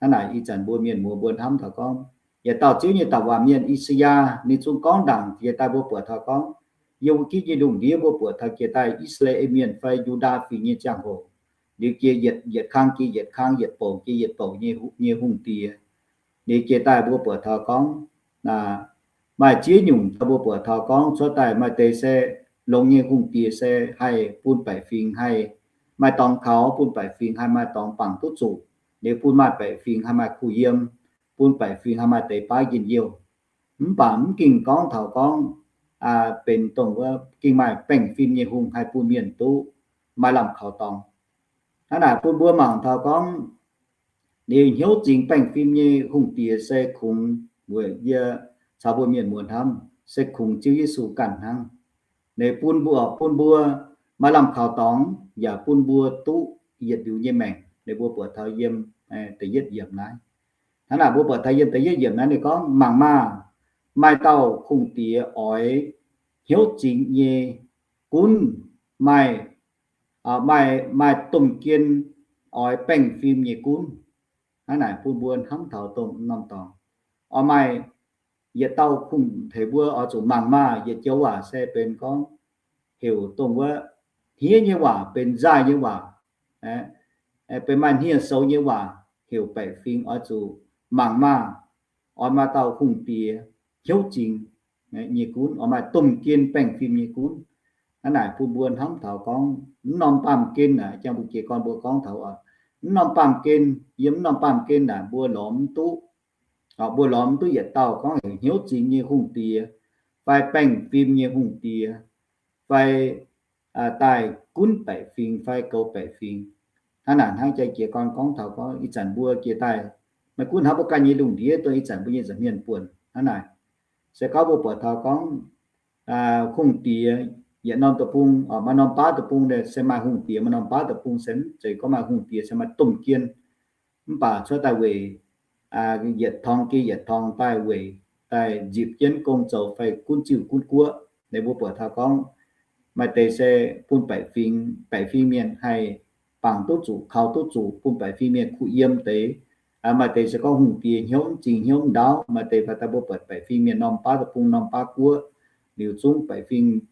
Hnangv naaic ih zanc mbuo mienh muoz mbuo hnamv taux gorngv yietc dauh Ziouv nyei douc waac mienh I^saa^yaa ninh zungv gorngv ndaangc jiex daaih mbuo buatc taux gorngv yiem wuov gitv nyei lungh ndiev mbuo buatc taux jiex daaih I^saa^laa^en Mienh fai Yu^ndaa Fingx nyei ziangh hoc, liuz jiex yietc, yietc kang jiex yietc kang, yietc bouc jiex yietc bouc nyei, nyei hungh diex. Liuz jiex daaih mbuo buatc taux gorngv maaih ziex nyungc daaih mbuo buatc taux gorngv cuotv daaih maaih deix se longx nyei hungh diex se haih bun baeqc fingx haih maaih dorngx kaux, bun baeqc fingx haih maaih dorngx bangc duqv zuqc, liuz bun maaih baeqc fingx haih maaih kuh yiem, bun baeqc fingx haih maaih deix baav njien-youh. Mv baac mv ging gorngv taux gorngv benx dongh wuov ging maaih baengh fim nyei hungh haih bun mienh duqv maaih lamh kaux dorngx. Hnangv naaic bun mbuo mangc taux gorngv liuz hnyouv zingx baengh fim nyei hungh diex se kungx weic yie caux mbuo mienh muoz hnamv se kungx Ziouv Yesu ganh hnangv. Ninh bun mbuo, bun mbuo maaih lamh kaux dorngx yaac bun mbuo duqv yietc liuz nyei maengc. Ninh mbuo buatc taux yiem da'yietv yiemc naaiv. Hnangv naaic mbuo buatc taux yiem da'yietv yiemc naaiv ninh gorngv, mangc maah! Maaih dauh hungh diex oix hnyouv zingx nyei gunv, maaih, maaih, maaih domh jien oix baengh fim nyei gunv. Hnangv naaic bun mbuo hnamv taux dongh norm dorngx oix maaih yietc dauh hungh, tengx mbuo oix zuqc mangc maah! Yietc joux waac se benx gorngv heuc dongh wuov hniev nyei waac, benx nzaaih nyei waac, benx maaih hniev-soux nyei waac, heuc baeqc fingx oix zuqc mangc maah! Oix maaih dauh hungh diex hnyouv zingx nyei gunv, oix maaih domh jien baengh fim nyei gunv. Hnangv naaic bun mbuo hnamv taux gorngv mv norm baamh gen aeqv, jangx mbuo jiez gorn mbuo gorngv taux mv norm baamh gen, yiem mv norm baamh gen naaic mbuo lorz mv duqv, mbuo lorz mv duqv yietc dauh gorngv heuc hnyouv zingx nyei hungh diex, fai baengh fim nyei hungh diex, fai daaih gunv baeqc fingx fai goux baeqc fingx. Hnangv naaic hnangv jangx jiez gorn gorngv taux gorngv ih zanc mbuo jiex daaih, maiv gunv hnangv mbuo ganh nyei lungh ndiev dongh ih zanc mbuo nyei nza'hmien buonc hnangv naaic. Se gorngv mbuo buatc taux gorngv hungh diex yietc norm deic-bung, maaih norm baav deic-bung se maaih hungh diex, maaih norm baav deic-bung se mv zeiz gorngv maaih hungh diex se maaih domh jien. Mv baac cuotv daaih weic yietc torngx jiex yietc torngx daaih weic daaih nzipc jienv gong zoux fai gunv ziuh gunv guoqv. Ninh mbuo buatc taux gorngv maaih deix se bun baeqc fingx, baeqc fingx mienh haih bangc duqv zuqc, kaux duqv zuqc, bun baeqc fingx mienh kuh yiem deix. Maaih deix se gorngv hungh diex hnyouv zingx hnyouv ndaauv, maaih deix fai daaih mbuo buatc baeqc fingx mienh norm baav deic-bung norm baav guoqv, liuz zungv baeqc fingx,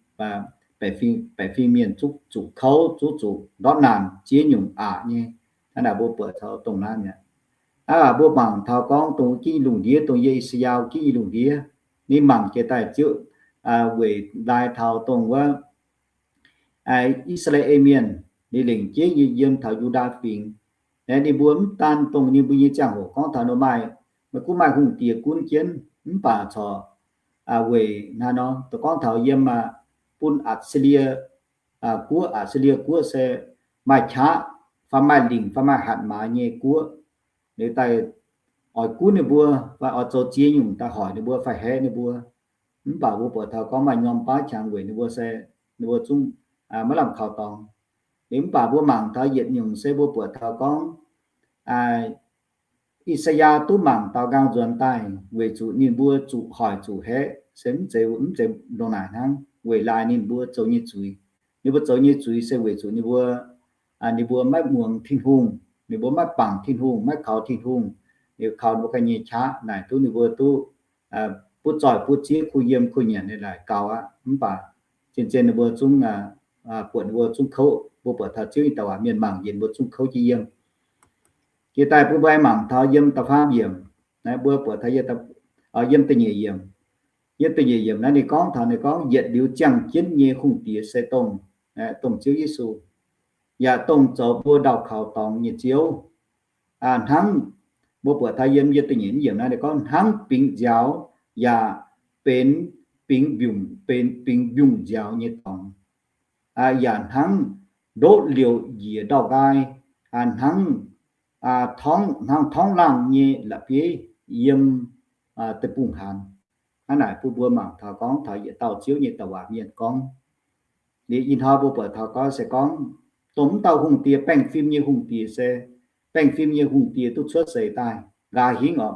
baeqc fingx mienh zuqc, zuqc kouv, zuqc, zuqc ndortv naanc ziex nyungc aqc nyei. Hnangv naaic mbuo buatc taux dongh naaiv mi'aqv. Aav, mbuo mangc taux gorngv dongh wuov gitv nyei lungh ndiev, dongh yie I^saa^yaa wuov gitv nyei lungh ndiev, ninh mangc jiex daaih ziouc weic lai taux dongh wuov I^saa^laa^en Mienh, ninh lengc jeiv nyei yiem taux Yu^ndaa Fingx. Aeqv, ninh mbuo mv daan dongh ninh mbuo nyei ziangh hoc gorngv taux ninh maaih, maiv gunv maaih hungh diex gunv jienv, mv baac corc weic hnangv nor, dongh gorngv taux yiem bun Atc^si^lie Guoqv, Atc^si^lie Guoqv se maaih qaqv fai maaih lingc fai maaih hatc maaz nyei guoqv. Liuz daaih oix gunv ninh mbuo fai oix zoux ziex nyungc daaih hoic ninh mbuo fai haeqv ninh mbuo. Mv baac mbuo buatc taux gorngv maaih norm baav qangx weic ninh mbuo se ninh mbuo zungv maiv lamh kaux dorngx. Liuz mv baac mbuo mangc taux yietc nyungc se mbuo buatc taux gorngv, aa, I^saa^yaa duqv mangc taux nqaang nzuonx daaih weic zuqc ninh mbuo zuqc hoic zuqc haeqv, se mv zeiz, mv zeiz ndongc naaic hnangv, weic laaix ninh mbuo zoux nyei zuiz. Ninh mbuo zoux nyei zuiz se weic zuqc ninh mbuo, ninh mbuo maiv muangx Tin-Hungh, ninh mbuo maiv bangc Tin-Hungh, maiv kaux Tin-Hungh, ninh kaux ninh mbuo ganh nyei qaqv naaic duqv ninh mbuo duqv butv zoih butv zieqv, kuh yiem kuh nyanc nyei laaic gaux aqv. Mv baac zien-zien ninh mbuo zungv, buatc ninh mbuo zungv kouv. Mbuo buatc taux Ziouv nyei douc waac mienh mangc njiec mbuo zungv kouv jienv yiem. Jiex daaih bun mbuo aengx mangc taux yiem da'faam yiemc, mbuo buatc taux yiem da'nyeic yiemc. Yiem da'nyeic yiemc naaiv ninh gorngv taux, ninh gorngv yietc liuz ziangh jienv nyei hungh diex se dongh, dongh Ziouv Yesu, yaac dongh zoux mbuo ndau kaux dorngx nyei Ziouv. Hnangv mbuo buatc taux yiem, yiem da'nyeic yiemc naaiv ninh gorngv hnangv bingx nziaaux yaac benx bingx mbiungc, benx bingx mbiungc nziaaux nyei dorngx, yaac hnangv ndoqv liouc njiec ndau-nqaai, hnangv, hnangv torngv laangh nyei la'bieiv yiem deic-bung-haanz. Hnangv naaic bun mbuo mangc taux gorngv taux yietc dauh Ziouv nyei douc waac mienh gorngv. Liuz ih hnoi mbuo buatc taux gorngv se gorngv dongh mv dauh hungh diex, baengh fim nyei hungh diex se, baengh fim nyei hungh diex duqv cuotv seix daaih nqa'haav hingv oc.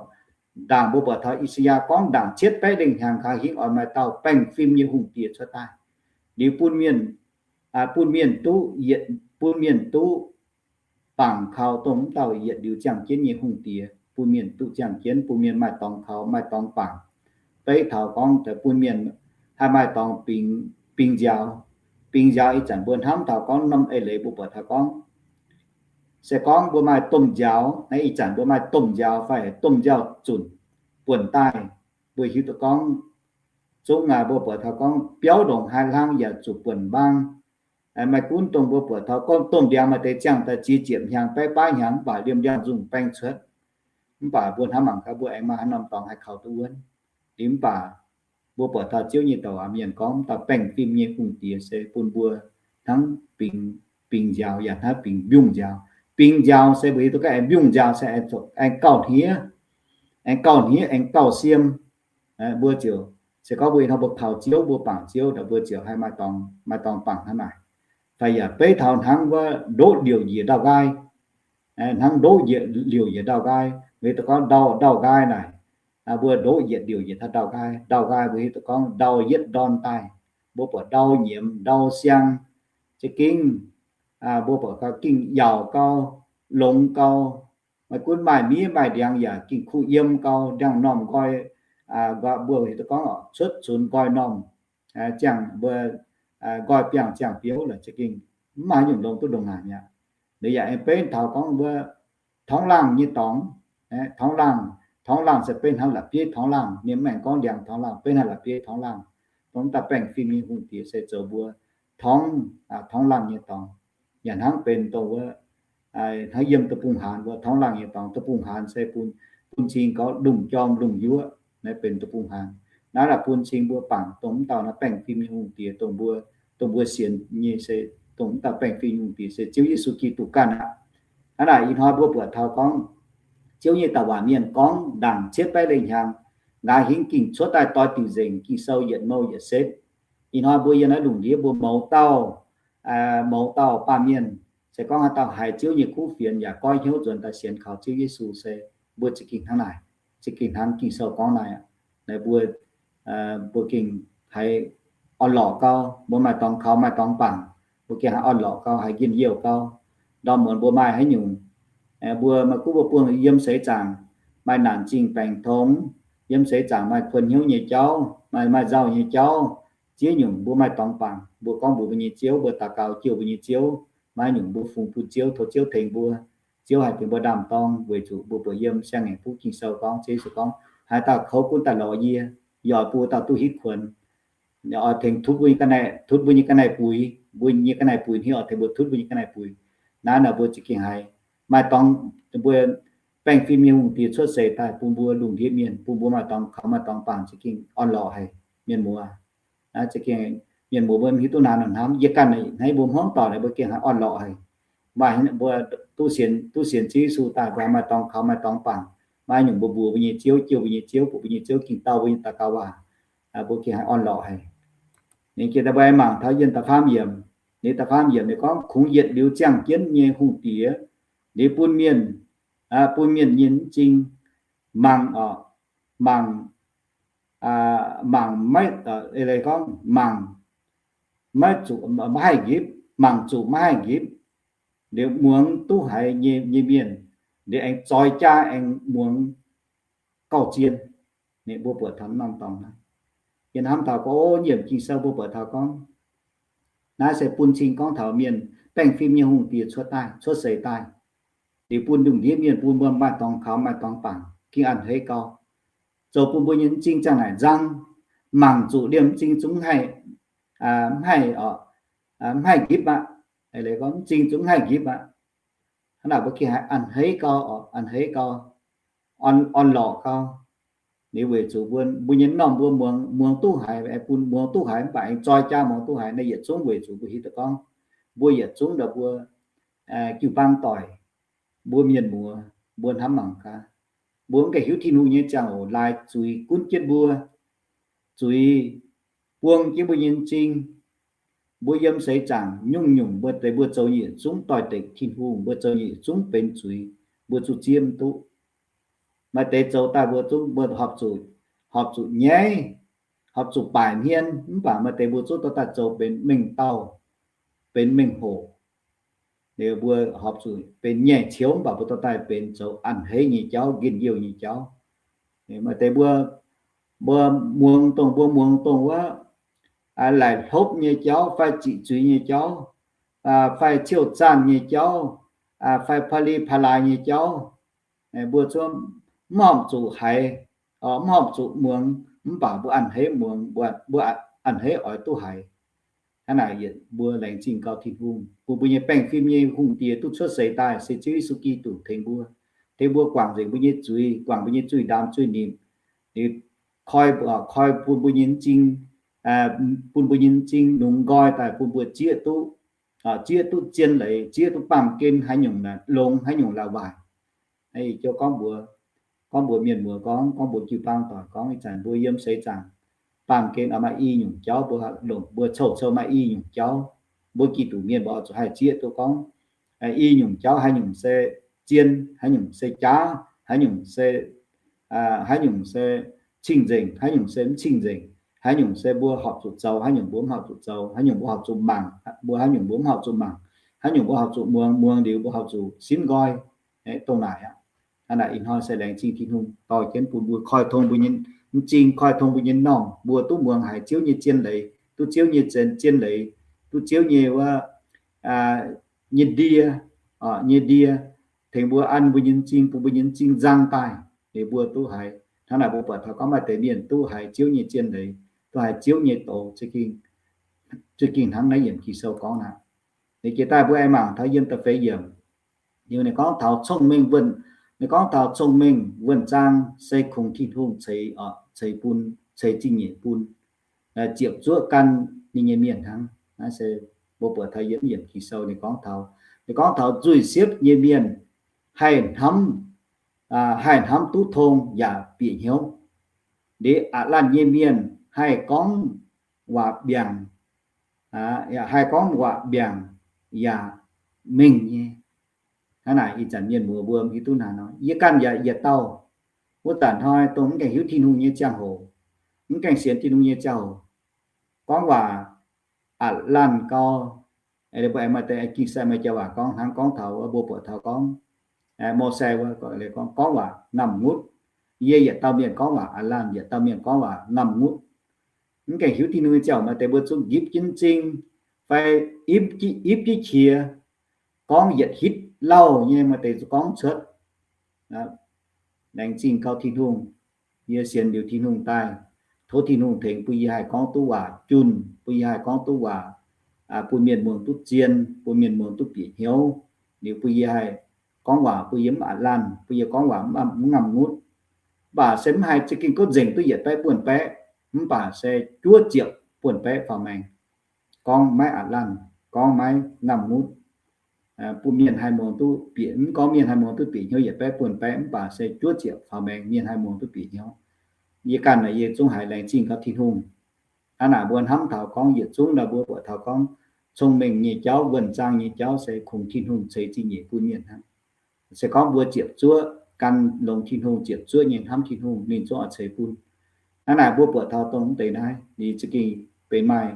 Ndaangc mbuo buatc taux I^saa^yaa gorngv ndaangc cietv baeqv lengh hnyangx nqa'haav hingv oix maaih dauh baengh fim nyei hungh diex cuotv daaih. Liuz bun mienh, bun mienh duqv yietc, bun mienh duqv bangc kaux dongh mv dauh yietc liuz ziangh jienv nyei hungh diex, bun mienh duqv ziangh jienv, bun mienh maaih dorngx kaux, maaih dorngx bangc. Beiv taux gorngv bun mienh haih maaih dorngx bingx, bingx nziaaux. Bingx nziaaux ih zanc mbuo hnamv taux gorngv norm eix leiz mbuo buatc taux gorngv, se gorngv mbuo maaih domh nziaaux, naaiv ih zanc mbuo maaih domh nziaaux fai domh nziaaux zunc buonc daaih, mbuo hiuv duqv gorngv zungv aqv, mbuo buatc taux gorngv biauv ndongc haaix hlang yaac zuqc buonc mbaang. Maiv gunv dongh mbuo buatc taux gorngv domh ndiangx maaih deix ziangh daaih ziex ziepc hnyangx, baeqv baav hnyangx, mv baac liemh ndiangx nzungh baeng cuotv. Mv baac mbuo hnamv mangc gaax mbuo aengx maaih haaix norm dorngx haih kaux duqv wuonv. Liuz mv baac mbuo buatc taux Ziouv nyei douc waac mienh gorngv dauh baengh fim nyei hungh diex se bun mbuo hnangv bingx, bingx nziaaux yaac hnangv bingx mbiungc nziaaux. Bingx nziaaux se mbuo hiuv duqv gorngv aengx mbiungc nziaaux se aengx gauh hniev, aengx gauh hniev, aengx gauh siem. Mbuo ziouc, se gorngv mbuo ih hnoi mbuo kaux Ziouv, mbuo bangc Ziouv, mbuo ziouc haih maaih dorngx, maaih dorngx bangc hnangv naaic. Fai yaac beiv taux hnangv wuov ndoqv liouc njiec ndau-nqaai, hnangv ndoqv liouc njiec ndau-nqaai, mbuo hiuv duqv gorngv ndau, ndau-nqaai naaic, mbuo ndoqv yietc liouc njiec taux ndau-nqaai. Ndau-nqaai mbuo hiuv duqv gorngv ndau yietv ndorn daaih, mbuo buatc ndau nyiemz, ndau siang, za'gengh, mbuo buatc gau gengh yaauc gau, longx gau, maiv gunv maaih miev maaih ndiangx yaac gengh kuh yiem gau, ndiangx-normh nqoi, mbuo hiuv duqv gorngv cuotv cunx nqoi normh, ziangh mbuo, nqoi biangh ziangh biouv lorqc, za'gengh mv maaih haaix nyungc longx duqv ndongc naaic mi'aqv. Liuz yaac aengx beiv taux gorngv mbuo torngv laangh nyei dorngx, torngv laangh, torngv laangh se beiv hnangv la'bieiv torngv laangh, ninh mv aengx gorngv ndiangx torngv laangh, beiv hnangv la'bieiv torngv laangh. Dongh dauh baengh fim nyei hungh diex se zoux mbuo torngv, torngv laangh nyei dorngx, yaac hnangv benx dongh wuov, hnangv yiem deic-bung-haanz mbuo torngv laangh nyei dorngx. Deic-bung-haanz se bun, bun cing gorngv lungh jorm lungh yuoqv, naaiv benx deic-bung-haanz. Naaiv laaix bun cing mbuo bangc dongh mv dauh naaiv baengh fim nyei hungh diex, dongh mbuo, dongh mbuo sienx nyei se, dongh mv dauh baengh fim nyei hungh diex se Ziouv Yesu Giduc ganh aqv. Hnangv naaic ih hnoi mbuo buatc taux gorngv Ziouv nyei douc waac mienh gorngv ndaangc cietv baeqv lengh hnyangx, nqa'haav hingv gengh cuotv daaih doix diuc nzengc, Ging-Sou yietc mouh yietc setv. Ih hnoi mbuo yiem naaiv lungh ndiev mbuo mouz dauh, mouz dauh baamh mienh, se gorngv haaix dauh haiz Ziouv nyei kuv fienx yaac goiv hnyouv nzuonx daaih sienx kaux Ziouv Yesu se mbuo za'gengh hnangv naaic, za'gengh hnangv Ging-Sou gorngv naaic aqv. Naaiv mbuo, mbuo gengh haiz orn-lorqc gau, mbuo maaih dorngx kaux maaih dorngx bangc, mbuo gengh haiz orn-lorqc gau, haiz njien-youh gau. Ndorm muonz mbuo maaih haaix nyungc, mbuo maiv gunv mbuo buangh yiem seix zaangc maaih naanc zingh baengc tongx, yiem seix zaangc maaih kuonx hnyouv nyei jauv, maaih, maaih nzauh nyei jauv, ziex nyungc mbuo maaih dorngx bangc, mbuo gorngv mbuox mbuo nyei Ziouv, mbuo daux gaux jouh mbuo nyei Ziouv, maaih nyungc mbuo fungx bun Ziouv, tov Ziouv tengx mbuo. Ziouv haih tengx mbuo ndaam-dorng weic zuqc mbuo buatc yiem Siang-Ngaengc Buv Ging-Sou gorngv, Ziouv Yesu gorngv, haaix dauh kouv gunv daaih lorz yie, yie oix bun dauh duqv hitv kuonx. Oix tengx tutv mbuo nyei ga'naaiv, tutv mbuo nyei ga'naaiv buix, mbuo nyei ga'naaiv buix, yie oix tengx mbuo tutv mbuo nyei ga'naaiv buix. Naaiv nor mbuo za'gengh haiz maaih dorngx, mbuo baengh fim nyei hungh diex cuotv seix daaih bun mbuo lungh ndiev mienh, bun mbuo maaih dorngx kaux maaih dorngx bangc za'gengh orn-lorqc haic, mienh muoz. Za'gengh mienh muoz mbuo hiuv duqv naaiv nor hnamv, yie ganh hnangv mbuo hmuangv doic naaiv mbuo gengh haiz orn-lorqc haic. Maaih mbuo duqv sienx, duqv sienx Ziouv Yesu daaih mbuo maaih dorngx kaux maaih dorngx bangc. Maaih nyungc mbuo mbuox mbuo nyei Ziouv, jouh mbuo nyei Ziouv, mbuox mbuo nyei Ziouv gengh dau mbuo nyei daux gaux waac, mbuo gengh haiz orn-lorqc haic. Ninh gengh daaih mbuo aengx mangc taux yiem da'faam yiemc. Ninh da'faam yiemc ninh gorngv, kungx yietc liuz ziangh jienv nyei hungh diex, liuz bun mienh bun mienh nyei m'zing mangc, mangc, mangc maiv, gorngv mangc maiv zuqc, maiv haih nqipv, mangc zuqc maiv haih nqipv. Liuz muangx duqv haiz nyei, nyei mienh, liuz aengx zoi jaa aengx muangx gauh zien. Mbuo buatc taux norm dorngx naaiv, yie hnamv taux gorngv, o, yiem Ging-Sou mbuo buatc taux gorngv, naaiv se bun cing gorngv taux mienh baengh fim nyei hungh diex cuotv daaih, cuotv seix daaih, liuz bun lungh ndiev mienh bun mbuo maaih dorngx kaux, maaih dorngx bangc, ging a'hneiv gau, zoux bun mbuo nyei m'zing ziangh naaic nzang, mangc zuqc liemh m'zing zungv mv haih, mv haih, mv haih nqipv aqv. Gorngv m'zing zungv mv haih nqipv aqv. Hnangv naaic mbuo ging haiz a'hneiv gau, a'hneiv gau, orn-lorqc gau. Liuz weic zuqc mbuo, mbuo nyei m'normh mbuo muangx, muangx duqv haiz, bun muangx duqv haiz mv baac aengx zoi jaa muangx duqv haiz naaiv yietc zungv weic zuqc mbuo hiuv duqv gorngv mbuo yietc zungv ndau mbuo jiu-baang doic, mbuo mienh muoz, mbuo hnamv mangc gaax, mbuo mv gaengh hiuv Tin-Hungh nyei ziangh hoc laaix zuiz gunv jienv mbuo, zuiz buang jienv mbuo nyei m'zing. Mbuo yiem seix zaangc nyungc-nyungc mbuo deix mbuo zoux nyei yietc zungv doix-dekc Tin-Hungh, mbuo zoux nyei yietc zungv benx zuiz, mbuo zuqc zieqv mv duqv. Maaih deix zoux daaih mbuo zungv mbuo horpc zuqc, horpc zuqc nyaiv, horpc zuqc baaic hmien, mv baac maaih deix mbuo zungv dorh daaih zoux benx mengh dauh, benx mengh hoc. Liuz mbuo horpc zuqc benx nyaic ciouv mv baac mbuo dorh daaih benx zoux a'hneiv nyei jauv, njien-youh nyei jauv. Maaih deix mbuo, mbuo muangx dongh, mbuo muangx dongh wuov laaic hlopv nyei jauv fai ziqc zuiz nyei jauv, fai ciouv zaanh nyei jauv, fai pa'li pa'laaix nyei jauv, mbuo zungv mv horpc zuqc haiz, mv horpc zuqc muangx, mv baac mbuo a'hneiv muangx, mbuo a'hneiv oix duqv haiz. Hnangv naaic yietc mbuo laengz zingh gau Tin-Hungh bun mbuo nyei baengh fim nyei hungh diex duqv cuotv seix daaih se Ziouv Yesu Giduc tengx mbuo, tengx mbuo guangc nzengc mbuo nyei zuiz, guangc mbuo nyei zuiz ndaamv zuiz nimc, koi, koi bun mbuo nyei m'zing, bun mbuo nyei m'zing longx nqoi daaih bun mbuo zieqv duqv, zieqv duqv zien leiz, zieqv duqv baamh gen haaix nyungc longx, haaix nyungc la'waaic. Gorngv mbuox, gorngv mbuox mienh muoz gorngv, gorngv mbuox jiu-baang doic gorngv, ih zanc mbuo yiem seix zaangc baamh gen maaih i nyungc jauv mbuo longc, mbuo couv-couv maaih i nyungc jauv. Mbuo Giduc mienh mbuo oix zuqc haih zieqv duqv gorngv i nyungc jauv haaix nyungc se zien, haaix nyungc se jaav, haaix nyungc se, haaix nyungc se cing-nzengc, haaix nyungc se mv cing-nzengc, haaix nyungc se mbuo horpc zuqc zoux, haaix nyungc mbuo mv horpc zuqc zoux, haaix nyungc mbuo horpc zuqc mangc, mbuo haaix nyungc mbuo mv horpc zuqc mangc, haaix nyungc mbuo horpc zuqc muangx, muangx liuz mbuo horpc zuqc simv nqoi. Dongh naaic aqv. Hnangv naaic ih hnoi se laengz zingh Tin-Hungh dorh jienv bun mbuo koi tong mbuo nyei m'zing, koi tong mbuo nyei m'normh, mbuo duqv muangx haiz Ziouv nyei zien leiz, duqv Ziouv nyei zien, zien leiz, duqv Ziouv nyei wuov, nyei ndie, nyei ndie tengx mbuo an mbuo nyei m'zing, bun mbuo nyei m'zing nzang daaih. Liuz mbuo duqv haiz, hnangv naaic mbuo buatc taux gorngv maaih deix mienh duqv haiz Ziouv nyei zien leiz, duqv haiz Ziouv nyei doz, za'gengh hnangv naaiv yiemc Ging-Sou gorngv aqv. Liuz jiex daaih mbuo aengx mangc taux yiem da'feix yiemc. Liuz ninh gorngv taux cong-mengh wuonh, ninh gorngv taux cong-mengh wuonh zaang se kungx Tin-Hungh ceix, ceix bun, ceix zingh nyeic bun ziepc zuoqv ganh ninh nyei mienh hnangv. Naaiv se mbuo buatc taux yiem yiemc Ging-Sou ninh gorngv taux, ninh gorngv taux nzuih siepv nyei mienh haih hnamv, haih hnamv duqv tong yaac bieqc hnyouv. Liuz aqc laanh nyei mienh haih gorngv waac mbiaangc, haih gorngv waac mbiaangc yaac mengh nyei. Hnangv naaic ih zanc mienh muoz mbuo hiuv duqv naaic nor, yie ganh yaac yietc dauh wuov zanc hnoi dongh mv gaengh hiuv Tin-Hungh nyei ziangh hoc, mv gaengh sienx Tin-Hungh nyei ziangh hoc, gorngv waac aqc laanh gau. Mbuo aengx maaih deix Ging-Sou maaih jauv waac gorngv hnangv, gorngv taux mbuo buatc taux gorngv Mose wuov, gorngv waac ngamh ngutv. Yie yietc dauh mienh gorngv waac aqc laanh, yietc dauh mienh gorngv waac ngamh ngutv. Mv gaengh hiuv Tin-Hungh nyei ziangh hoc maaih deix mbuo zungv nqipv jienv m'zing fai ipv jienv qiex, gorngv yietc hitv lauh nyei, maaih deix zungv gorngv cuotv. Laengz zingh gau Tin-Hungh. Yie sienx liuz Tin-Hungh daaih, tov Tin-Hungh tengx bun yie haih gorngv duqv waac junh, bun yie haih gorngv duqv waac bun mienh muangx duqv zien, bun mienh muangx duqv bieqc hnyouv. Liuz bun yie haih gorngv waac bun yie mv aqc laanh, bun yie gorngv waac mv ngamh ngutv. Mv baac se mv haiz za'gengh gorngv nzengc duqv yietc baeqv buonv baeqv, mv baac se juov ziepc buonv baeqv faaux maengx, gorngv maiv aqc laanh, gorngv maiv ngamh ngutv, bun mienh haih muangx duqv bieqc, mv gorngv mienh haih muangx duqv bieqc hnyouv yietc baeqv buonv baeqv, mv baac se juov ziepc faaux maengx mienh haih muangx duqv bieqc hnyouv. Yie ganh naaic yie zungv haiz laengz zingh gaax Tin-Hungh. Hnangv naaic mbuo hnamv taux gorngv yietc zungv naaic mbuo buatc taux gorngv cong-mengh nyei jauv, wuonh zaang nyei jauv se kungx Tin-Hungh ceix zingh nyeic bun mienh hnangv. Se gorngv mbuo ziepc zuoqv gan longx Tin-Hungh, ziepc zuoqv nyei hnamv Tin-Hungh, ninh zungv oix ceix bun. Hnangv naaic mbuo buatc taux dongh deix naaiv, ninh za'gengh benx maaih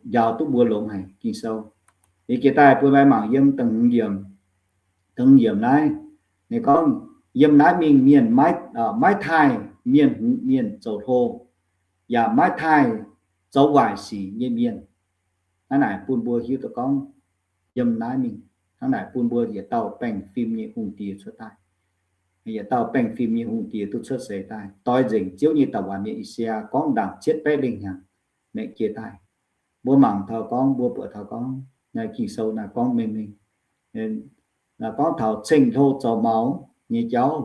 njaaux duqv mbuo longx haic Ging-Sou. Liuz jiex daaih bun mbuo mangc yiem da'hmz yiemc, da'hmz yiemc naaiv, ninh gorngv, yiem naaiv mingh mienh maiv, maiv taaih mienh hngongx mienh zoux hlo, yaac maiv taaih zoux waaic sic nyei mienh. Hnangv naaic bun mbuo hiuv duqv gorngv yiem naaiv mingh, hnangv naaic bun mbuo yietc dauh baengh fim nyei hungh diex cuotv daaih. Yietc dauh baengh fim nyei hungh diex duqv cuotv seix daaih, doix nzengc Ziouv nyei douc waac mienh I^saa^yaa gorngv ndaangc cietv baeqv lengh hnyangx naaic jiex daaih. Mbuo mangc taux gorngv, mbuo buatc taux gorngv, naaiv Ging-Sou naaiv gorngv mengh mengh, gorngv taux ceng-hlo zoux maux nyei jauv,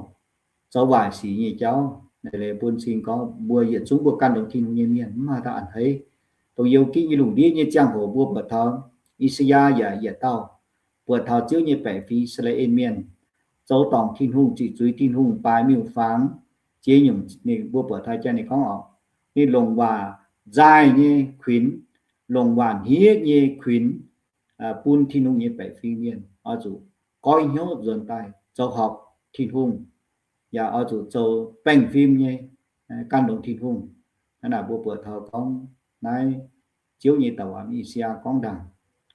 zoux waaic sic nyei jauv. Leiz bun cing gorngv mbuo yietc zungv mbuo gan longx Tin-Hungh nyei mienh mv maaih dauh a'hneiv. Dongh Yeogiv nyei lungh ndiev nyei ziangh hoc mbuo buatc taux I^saa^yaa yaac yietc dauh buatc taux Ziouv nyei baeqc fingx, I^saa^laa^en Mienh, zoux dorngc Tin-Hungh, ziqc zuiz Tin-Hungh, baaix miuc-fangx, ziex nyungc. Ninh mbuo buatc taux jaa ninh gorngv oc, ninh longc waac nzaaih nyei kuinx, longc waac hniev nyei kuinx bun Tin-Hungh nyei baeqc fingx mienh oix zuqc goiv hnyouv nzuonx daaih zoux horpc Tin-Hungh, yaac oix zuqc zoux baengh fim nyei gan longx Tin-Hungh. Hnangv naaic mbuo buatc taux gorngv naaiv Ziouv nyei douc waac I^saa^yaa gorngv ndaangc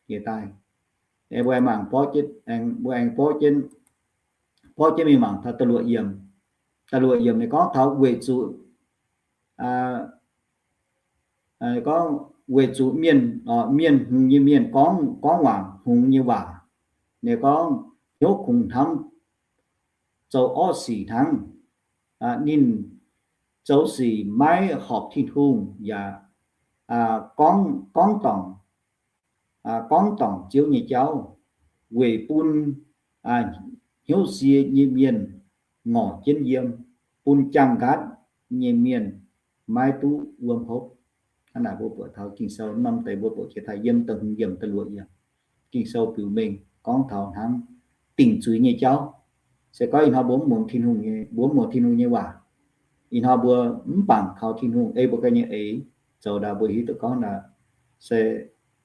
jiex daaih. Mbuo aengx mangc, mbuo aengx borqv jienv, borqv jienv mingh mangc taux da'luoqc yiemc. Da'luoqc yiemc ninh gorngv taux weic zuqc, gorngv weic zuqc mienh, mienh hngongx nyei mienh gorngv, gorngv waac hngongx nyei waac. Ninh gorngv hnyouv kungx hnamv zoux orqv sic hnangv. Ninh zoux sic maiv horpc Tin-Hungh yaac gorngv, gorngv dorngc, gorngv dorngc Ziouv nyei jauv, weic bun hnyouv sie nyei mienh ngorc jienv yiem, bun jaang-nqaatv nyei mienh maiv duqv wuom hopv. Hnangv naaic mbuo buatc taux Ging-Sou norm deix mbuo buatc jiex daaih yiem da'hmz yiemc da'luoqc yiemc. Ging-Sou biux mengh gorngv taux hnangv dingc zuiz nyei jauv. Se gorngv ih hnoi mbuo mv muangx Tin-Hungh nyei, mbuo mv muangx Tin-Hungh nyei waac, ih hnoi mbuo mv bangc kaux Tin-Hungh ei mbuo ganh nyei eix zoux ndau, mbuo hiuv duqv gorngv naaic se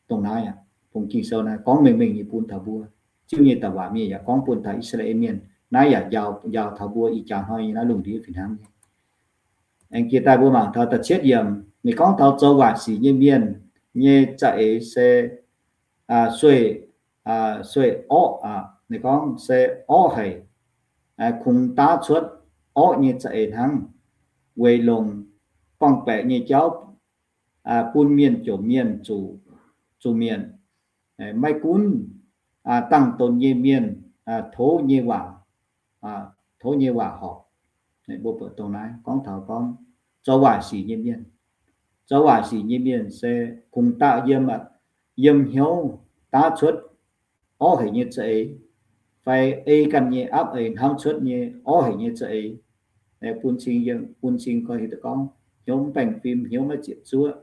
dongh naaiv aqv. Bung Ging-Sou naaiv gorngv mengh mengh nyei bun taux mbuo. Ziouv nyei douc waac mienh yaac gorngv bun taux I^saa^laa^en Mienh. Naaiv yaac njaaux, njaaux taux mbuo ih jaax hnoi nyei naaiv lungh ndiev fih hnangv. Aengx jiex daaih mbuo mangc taux da'cietv yiemc, ninh gorngv taux zoux waaic sic nyei mienh nyei za'eix se sueih, sueih orqv, ninh gorngv se orqv haic, kungx daav cuotv orqv nyei za'eix hnangv, weic longc gorngv-baeqc nyei jauv bun mienh jomc mienh zuqc, zuqc mietc. Maiv gunv dangh donx nyei mienh tov nyei waac, tov nyei waac horpc. Mbuo buatc dongh naaiv gorngv taux gorngv zoux waaic sic nyei mienh. Zoux waaic sic nyei mienh se kungx daav yiem, yiem hnyouv daav cuotv orqv haic nyei za'eix, fai ei ganh nyei apv eix hnamv cuotv nyei orqv haic nyei za'eix. Bun cing, bun cing gorngv hiuv duqv gorngv hnyouv mv baengh fim, hnyouv maiv ziepc zuoqv.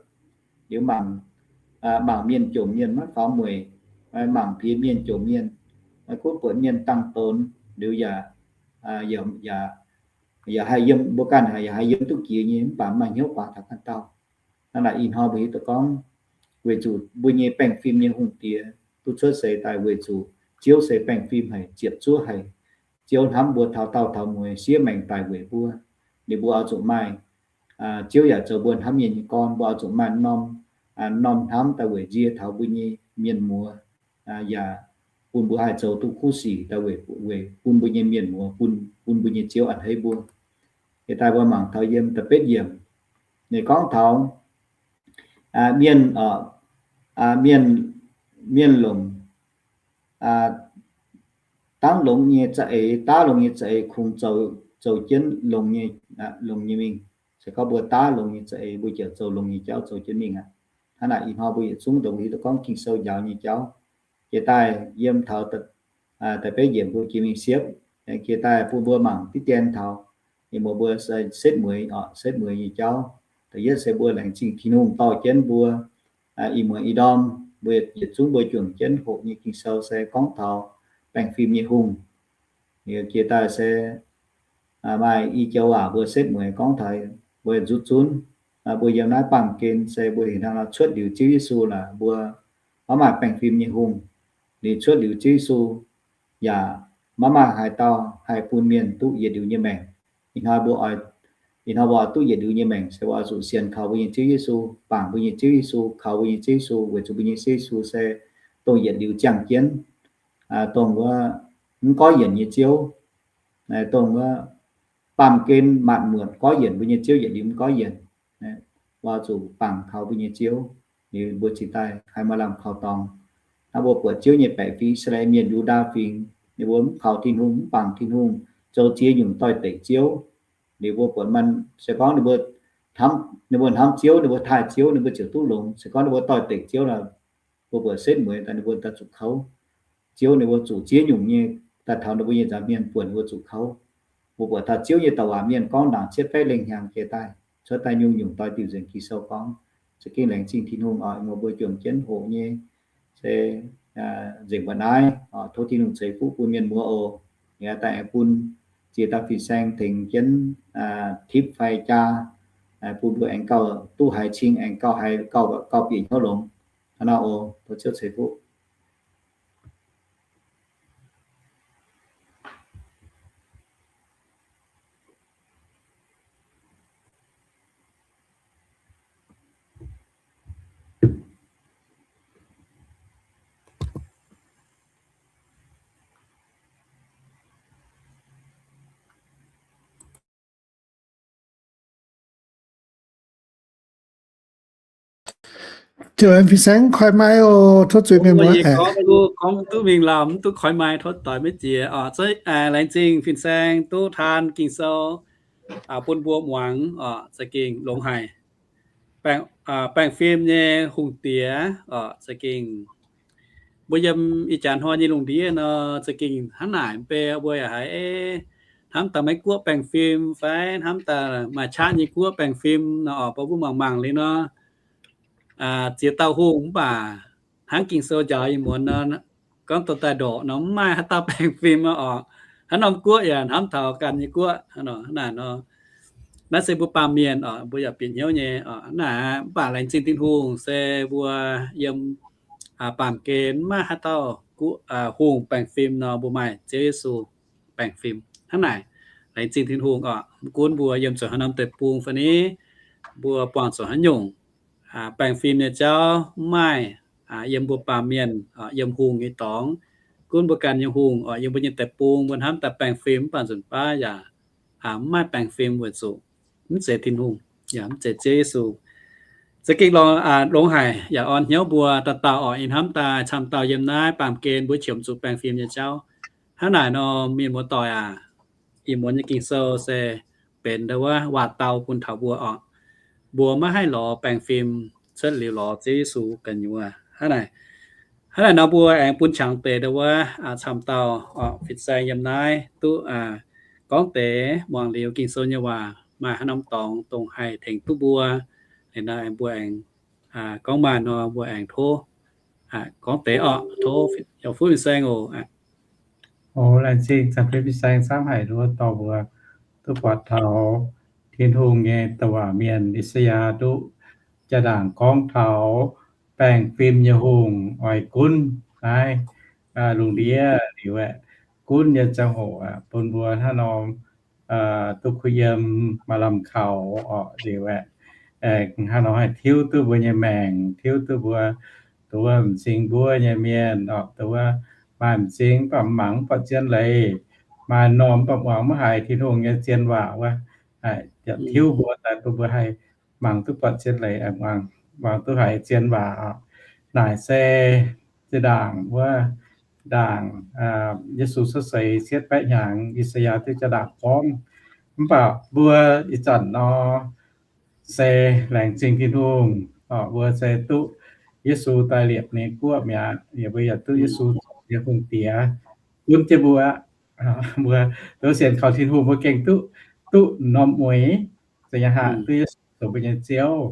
Liuz mangc, mangc mienh jomc mienh maiv faaux mueic, mangc piex mienh jomc mienh, maiv gunv buatc mienh dangh donx, liuz yaac, yaac, yaac haih yiem, mbuo ganh yaac haih yiem duqv jiex nyei, mv baac maaih hnyouv guaax taux ganh dauh. Hnangv naaic ih hnoi mbuo hiuv duqv gorngv weic zuqc mbuo nyei baengh fim nyei hungh diex duqv cuotv seix daaih weic zuqc Ziouv se baengh fim haic, ziepc zuoqv haic. Ziouv hnamv mbuo taux daauh taux mueiz, siev maengc daic weic mbuo. Ninh mbuo oix zuqc maaih, Ziouv yaac zoux mbuo hnamv mienh nyei gorn, mbuo oix zuqc maaih norm, norm hnamv daaih weic nzie taux mbuo nyei mienh muoz, yaac bun mbuo haih zoux duqv kuv sic daaih weic, weic bun mbuo nyei mienh muoz, bun, bun mbuo nyei Ziouv a'hneiv mbuo. Jiex daaih mbuo mangc taux yiem da'betv yiemc, ninh gorngv taux mienh, mienh, mienh longc dangv longx nyei za'eix, daav longx nyei za'eix kungx zoux, zoux jienv longx nyei, longx nyei mingh. Se gorngv mbuo daav longx nyei za'eix, mbuo ziouc zoux longx nyei jauv zoux jienv mingh aqv. Hnangv naaic ih hnoi mbuo yietc zungv dongh mbuo hiuv duqv gorngv Ging-Sou njaaux nyei jauv. Jiex daaih yiem taux da'betv yiemc mbuo jiex mingh siepv. Jiex daaih bun mbuo mangc diqv dien taux ih muonz mbuo setv mueiz, setv mueiz nyei jauv. Da'yietv se mbuo laengz zingh Tin-Hungh dorh jienv mbuo ih muonz ih ndorm mbuo yietc zungv mbuo juangc jienv hoqc nyei Ging-Sou se gorngv taux baengh fim nyei hungh. Jiex daaih se maaih i joux waac mbuo setv mueiz gorngv taux mbuo nzuqc zunv, mbuo yiem naaiv baamh gen se mbuo heuc hnangv nor cuotv liuz Ziouv Yesu laaix mbuo maiv maaih baengh fim nyei hungh. Liuz cuotv liuz Ziouv Yesu yaac maiv maaih haaix dauh haih bun mienh duqv yietc liuz nyei maengc. Ih hnoi mbuo oix, ih hnoi mbuo oix duqv yietc liuz nyei maengc se mbuo oix zuqc sienx kaux mbuo nyei Ziouv Yesu, bangc mbuo nyei Ziouv Yesu, kaux mbuo nyei Ziouv Yesu, weic zuqc mbuo nyei Ziouv Yesu se dongh yietc liuz ziangh jienv, dongh wuov mv goiv yienc nyei Ziouv, dongh wuov baamh gen maanc muotc goiv yienc mbuo nyei Ziouv yietc liuz mv goiv yienc. Mbuo zuqc bangc kaux mbuo nyei Ziouv, liuz mbuo cingx daaih haih maaih lamh kaux dorngx. Hnangv mbuo buatc Ziouv nyei baeqc fingx, Yi^saa^laa^en Mienh, Yu^ndaa Fingx, ninh mbuo mv kaux Tin-Hungh, mv bangc Tin-Hungh, zoux ziex nyungc doix-dekc ziouv. Liuz mbuo buatc maaih, se gorngv ninh mbuo, ninh mbuo hnamv Ziouv, ninh mbuo taaih Ziouv, ninh mbuo ziouc duqv longx. Se gorngv ninh mbuo doix-dekc ziouv nor, mbuo buatc setv mueiz daaih ninh mbuo daaih zuqc kouv. Ziouv ninh mbuo zuqc ziex nyungc nyei, daaih taux ninh mbuo nyei nza'hmien buonc ninh mbuo zuqc kouv. Mbuo buatc taux Ziouv nyei douc waac mienh gorngv ndaangc cietv baeqv lengh hnyangx jiex daaih, cuotv daaih nyungc-nyungc doix diuc nzengc Ging-Sou gorngv. Za'gengh laengz zingh Tin-Hungh oc, mbuo mbuo juangc jienv hoqc nyei se nzengc mbuo naaiv. Tov Tin-Hungh ceix fuqv bun mienh mbuo oc. Ninh daaih aengx bun ziex dauh fin-saeng tengx jienv tipv fai jaa, bun mbuo aengx gauh duqv haiz cing, aengx gauh haiz gauh, gauh bieqc hnyouv longx. Hnangv naaiv oc, tov Ziouv ceix fuqv. Ziouc fin-saeng koi maiv oc, tov zuiz mienh muoz. Gorngv duqv mingh lauh, mv duqv koi maiv, tov doix maiv jiex oc. Laengz zingh fin-saeng duqv taan Ging-Sou bun mbuo muangx oc, za'gengh longx haic. Baengh fim nyei hungh diex oc, za'gengh mbuo yiem ih jaax hnoi nyei lungh ndiev nor, za'gengh hnangv naaic mv bei mbuo yaac haiz hnamv daaih Meiv Guoqv baengh fim fai hnamv daaih maaih qaqv nyei guoqv baengh fim nor oc, mbuo mbuo mangc mangc liuz nor, ziex dauh hungh mv baac hnangv Ging-Sou njaaux ih muonz nor, gorngv dorh daaih ndorqc nor mv maaih haaix dauh baengh fim oc. Hnangv norm guoqv yaac hnamv taux ganh nyei guoqv hnangv naaic nor. Naaiv se mbuo baamh mienh oc, mbuo yaac bieqc hnyouv nyei oc. Naaic mv baac laengz zingh Tin-Hungh se mbuo yiem baamh gen mv maaih haaix dauh hungh baengh fim nor, mbuo maaih Ziouv Yesu baengh fim hnangv naaic. Laengz zingh Tin-Hungh oc. Mv gunv mbuo yiem zuqc haaix norm deic-bung fai ni, mbuo buangh zuqc haaix nyungc, baengh fim nyei jauv mv maaih yiem mbuo baamh mienh, yiem hungh nyei dorngx. Gunv mbuo ganh nyei hungh, yiem mbuo nyei deic-bung mbuo hnamv daaih baengh fim mv baac nzunc baav yaac mv maaih baengh fim weic zuqc mv zeiz Tin-Hungh, yaac mv zeiz Ziouv Yesu. Za'gengh longx haic yaac orn hnyouv mbuo dauh dauh oc. Ih hnamv daaih camv dauh yiem naaiv baamh gen mbuo qiemx zuqc baengh fim nyei jauv. Hnangv naaic nor mienh muoz-doic aac, ih muonz nyei Ging-Sou se benx ndau wuov waac-dau bun taux mbuo oc. Mbuo maiv haih lorz baengh fim cuotv liuz lorz Ziouv Yesu gu'nyuoz. Hnangv naaic, hnangv naaic nor mbuo aengx bun qangx deix ndau wuov camv dauh oc, fin-saeng yiem naaiv duqv gorngv deix muangx liuz Ging-Sou nyei waac maaih haaix norm dorngx dongh haih tengx duqv mbuo. Liuz nor mbuo aengx gorngv maaih nor mbuo aengx tov gorngv deix oc. Tov yaac fuqv fin-saeng oc. Oc, laengz zingh fin-saeng camv haic nduov dorh mbuo duqv buatc taux Tin-Hungh nyei douc waac mienh I^saa^yaa duqv jaa-ndaangc gorngv taux baengh fim nyei hungh oix gunv naaiv lungh ndiev liuz aeqv, gunv nyei ziangh hoc aeqv, bun mbuo hnangv nor duqv kuh yiem maaih lamh kaux oc liuz aeqv, hnangv nor haih tiuv duqv mbuo nyei maengc, tiuv duqv mbuo, dongh wuov m'zing mbuov nyei mienh oc, dongh wuov maaih m'zing mv baac mangc mv buatc zien leiz, maaih m'normh mv baac muangx maiv haiz Tin-Hungh nyei zien waac wuov, tiuv mbuo daaih bun mbuo haih mangc duqv buatc zien leiz, muangx duqv haiz zien waac oc. Naaic se zinh ndaangc wuov, ndaangc Yesu cuotv seix cietv baeqv hnyangx, I^saa^yaa duqv jaa-ndaangc gorngv. Mv baac mbuo ih zanc nor se laengz zingh Tin-Hungh, mbuo se duqv Yesu daaih liepc ninh guoqv mi'aqv. Yie mbuo yaac duqv Yesu zoux nyei hungh diex gunv jienv mbuo. Mbuo duqv sienx kaux Tin-Hungh mbuo gengh duqv, duqv norm mueiz, za'gengh haiz duqv Yesu zoux mbuo nyei Ziouv,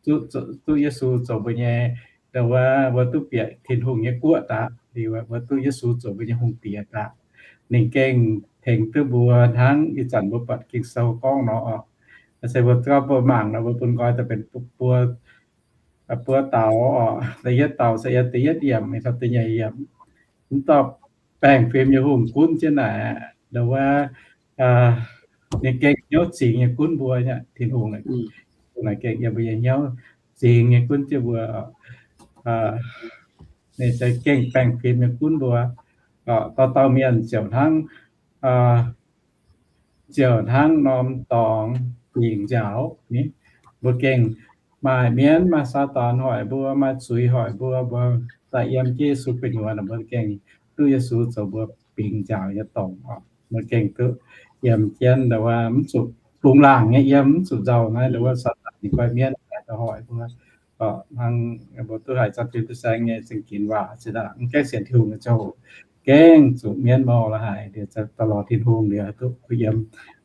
duqv Yesu zoux mbuo nyei, ndau wuov mbuo duqv bieqc Tin-Hungh nyei guoqv daaih, liuz mbuo duqv Yesu zoux mbuo nyei hungh diex daaih. Ninh gengh tengx duqv mbuo hnangv ih zanc mbuo buatc Ging-Sou gorngv nor oc. Se mbuo gauh mbuo mangc nor mbuo bun nqoi daaih benx buo, buo daux oc. Da'yietv daux se yiem da'yietv yiemc caux da'nyeic yiemc. Mv dorh baengh fim nyei hungh gunv jienv naaic, nduov wuov, ninh gengh hnyouv zingx nyei gunv mbuo, Tin-Hungh naaic gengh yiem mbuo nyei hnyouv zingx nyei gunv jienv mbuo. Ninh se gengh baengh fim nyei gunv mbuo. Dauh dauh mienh ziouc hnangv, ziouc hnangv norm dorngx bingx njaaux ni. Mbuo gengh maaih mienv, maaih Saadaan hoic mbuo, maaih zuiz hoic mbuo, mbuo daaih yiem jienv Yesu gu'nyuoz, mbuo gengh duqv Yesu zoux mbuo bingx njaaux nyei dorngx oc. Mbuo gengh duqv yiem jienv, nduov wuov, mv zuqc bungx laangc nyei yiem, mv zuqc nzauh naaiv, nduov wuov, Saadaan ninh goiv mienv daaih hoic mbuo. Hnangv mbuo duqv haiz Zaangc Diex Fin-Saeng nyei zingh ginx waac, zinh ndaangc mv gaengh sienx Tin-Hungh nyei ziangh hoc, gengh zuqc mienv mor la'haic, liuz daaih lorz Tin-Hungh liuz duqv kuh yiem,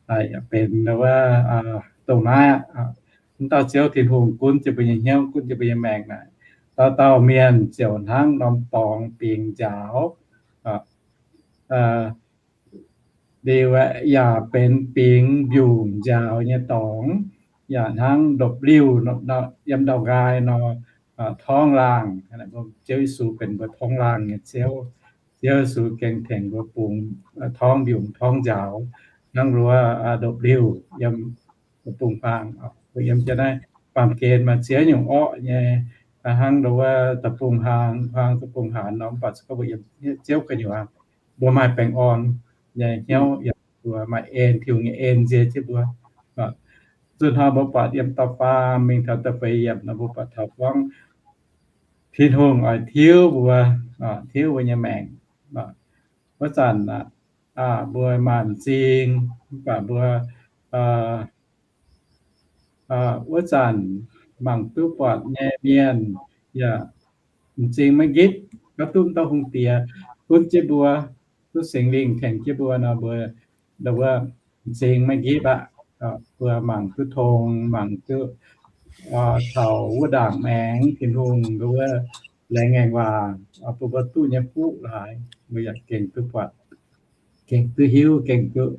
yaac benx, nduov wuov, dongh naaiv aqv. Mv dauh Ziouv Tin-Hungh gunv jienv mbuo nyei hnyouv, gunv jienv mbuo nyei maengc naaic, dauh dauh mienh ziouc hnangv norm dorngx bingx njaaux, liuz yaac benx bingx mbiungc njaaux nyei dorngx, yaac hnangv ndopv-liuh yiem ndau-nqaai nor, torngv laangh. Ziouv Yesu benx mbuo torngv laangh nyei Ziouv. Ziouv Yesu gengh tengx mbuo bungx torngv mbiungc torngv njaaux, hnangv nduov ndopv-liuh yiem deic-bung-huaang. Mbuo yiem jienv naaiv baamh gen maaih ziex nyungc orqv nyei, hnangv nduov wuov deic-bung-huaang, huaang deic-bung-haanz nor, mv baac se gorngv mbuo yiem Ziouv gu'nyuoz, mbuo maaih baengh orn nyei hnyouv, yaac mbuo maaih en, Tin-Hungh nyei en nzie jienv mbuo. Zunh hnoi mbuo buatc yiem da'faam mingh taux da'feix yiemc nor, mbuo buatc taux gorngv Tin-Hungh oix tiuv mbuo, tiuv mbuo nyei maengc. Wuov zanc mbuo maaih m'zing, mv baac mbuo wuov zanc mangc duqv buatc nyei mienh yaac m'zing maiv nqipv, maiv duqv m'dauh hungh diex gunv jienv mbuo, duqv Singx Lingh tengx jienv mbuo nor, mbuo, nduov wuov, m'zing maiv nqipv aqv. Mbuo mangc duqv tong, mangc duqv taux wuov ndaangc maengx Tin-Hungh, nduov wuov, laengz ngaengc waac, bun mbuo duqv nyei fuqv la'haaix, mbuo yaac gengh duqv buatc, gengh duqv hiuv, gengh duqv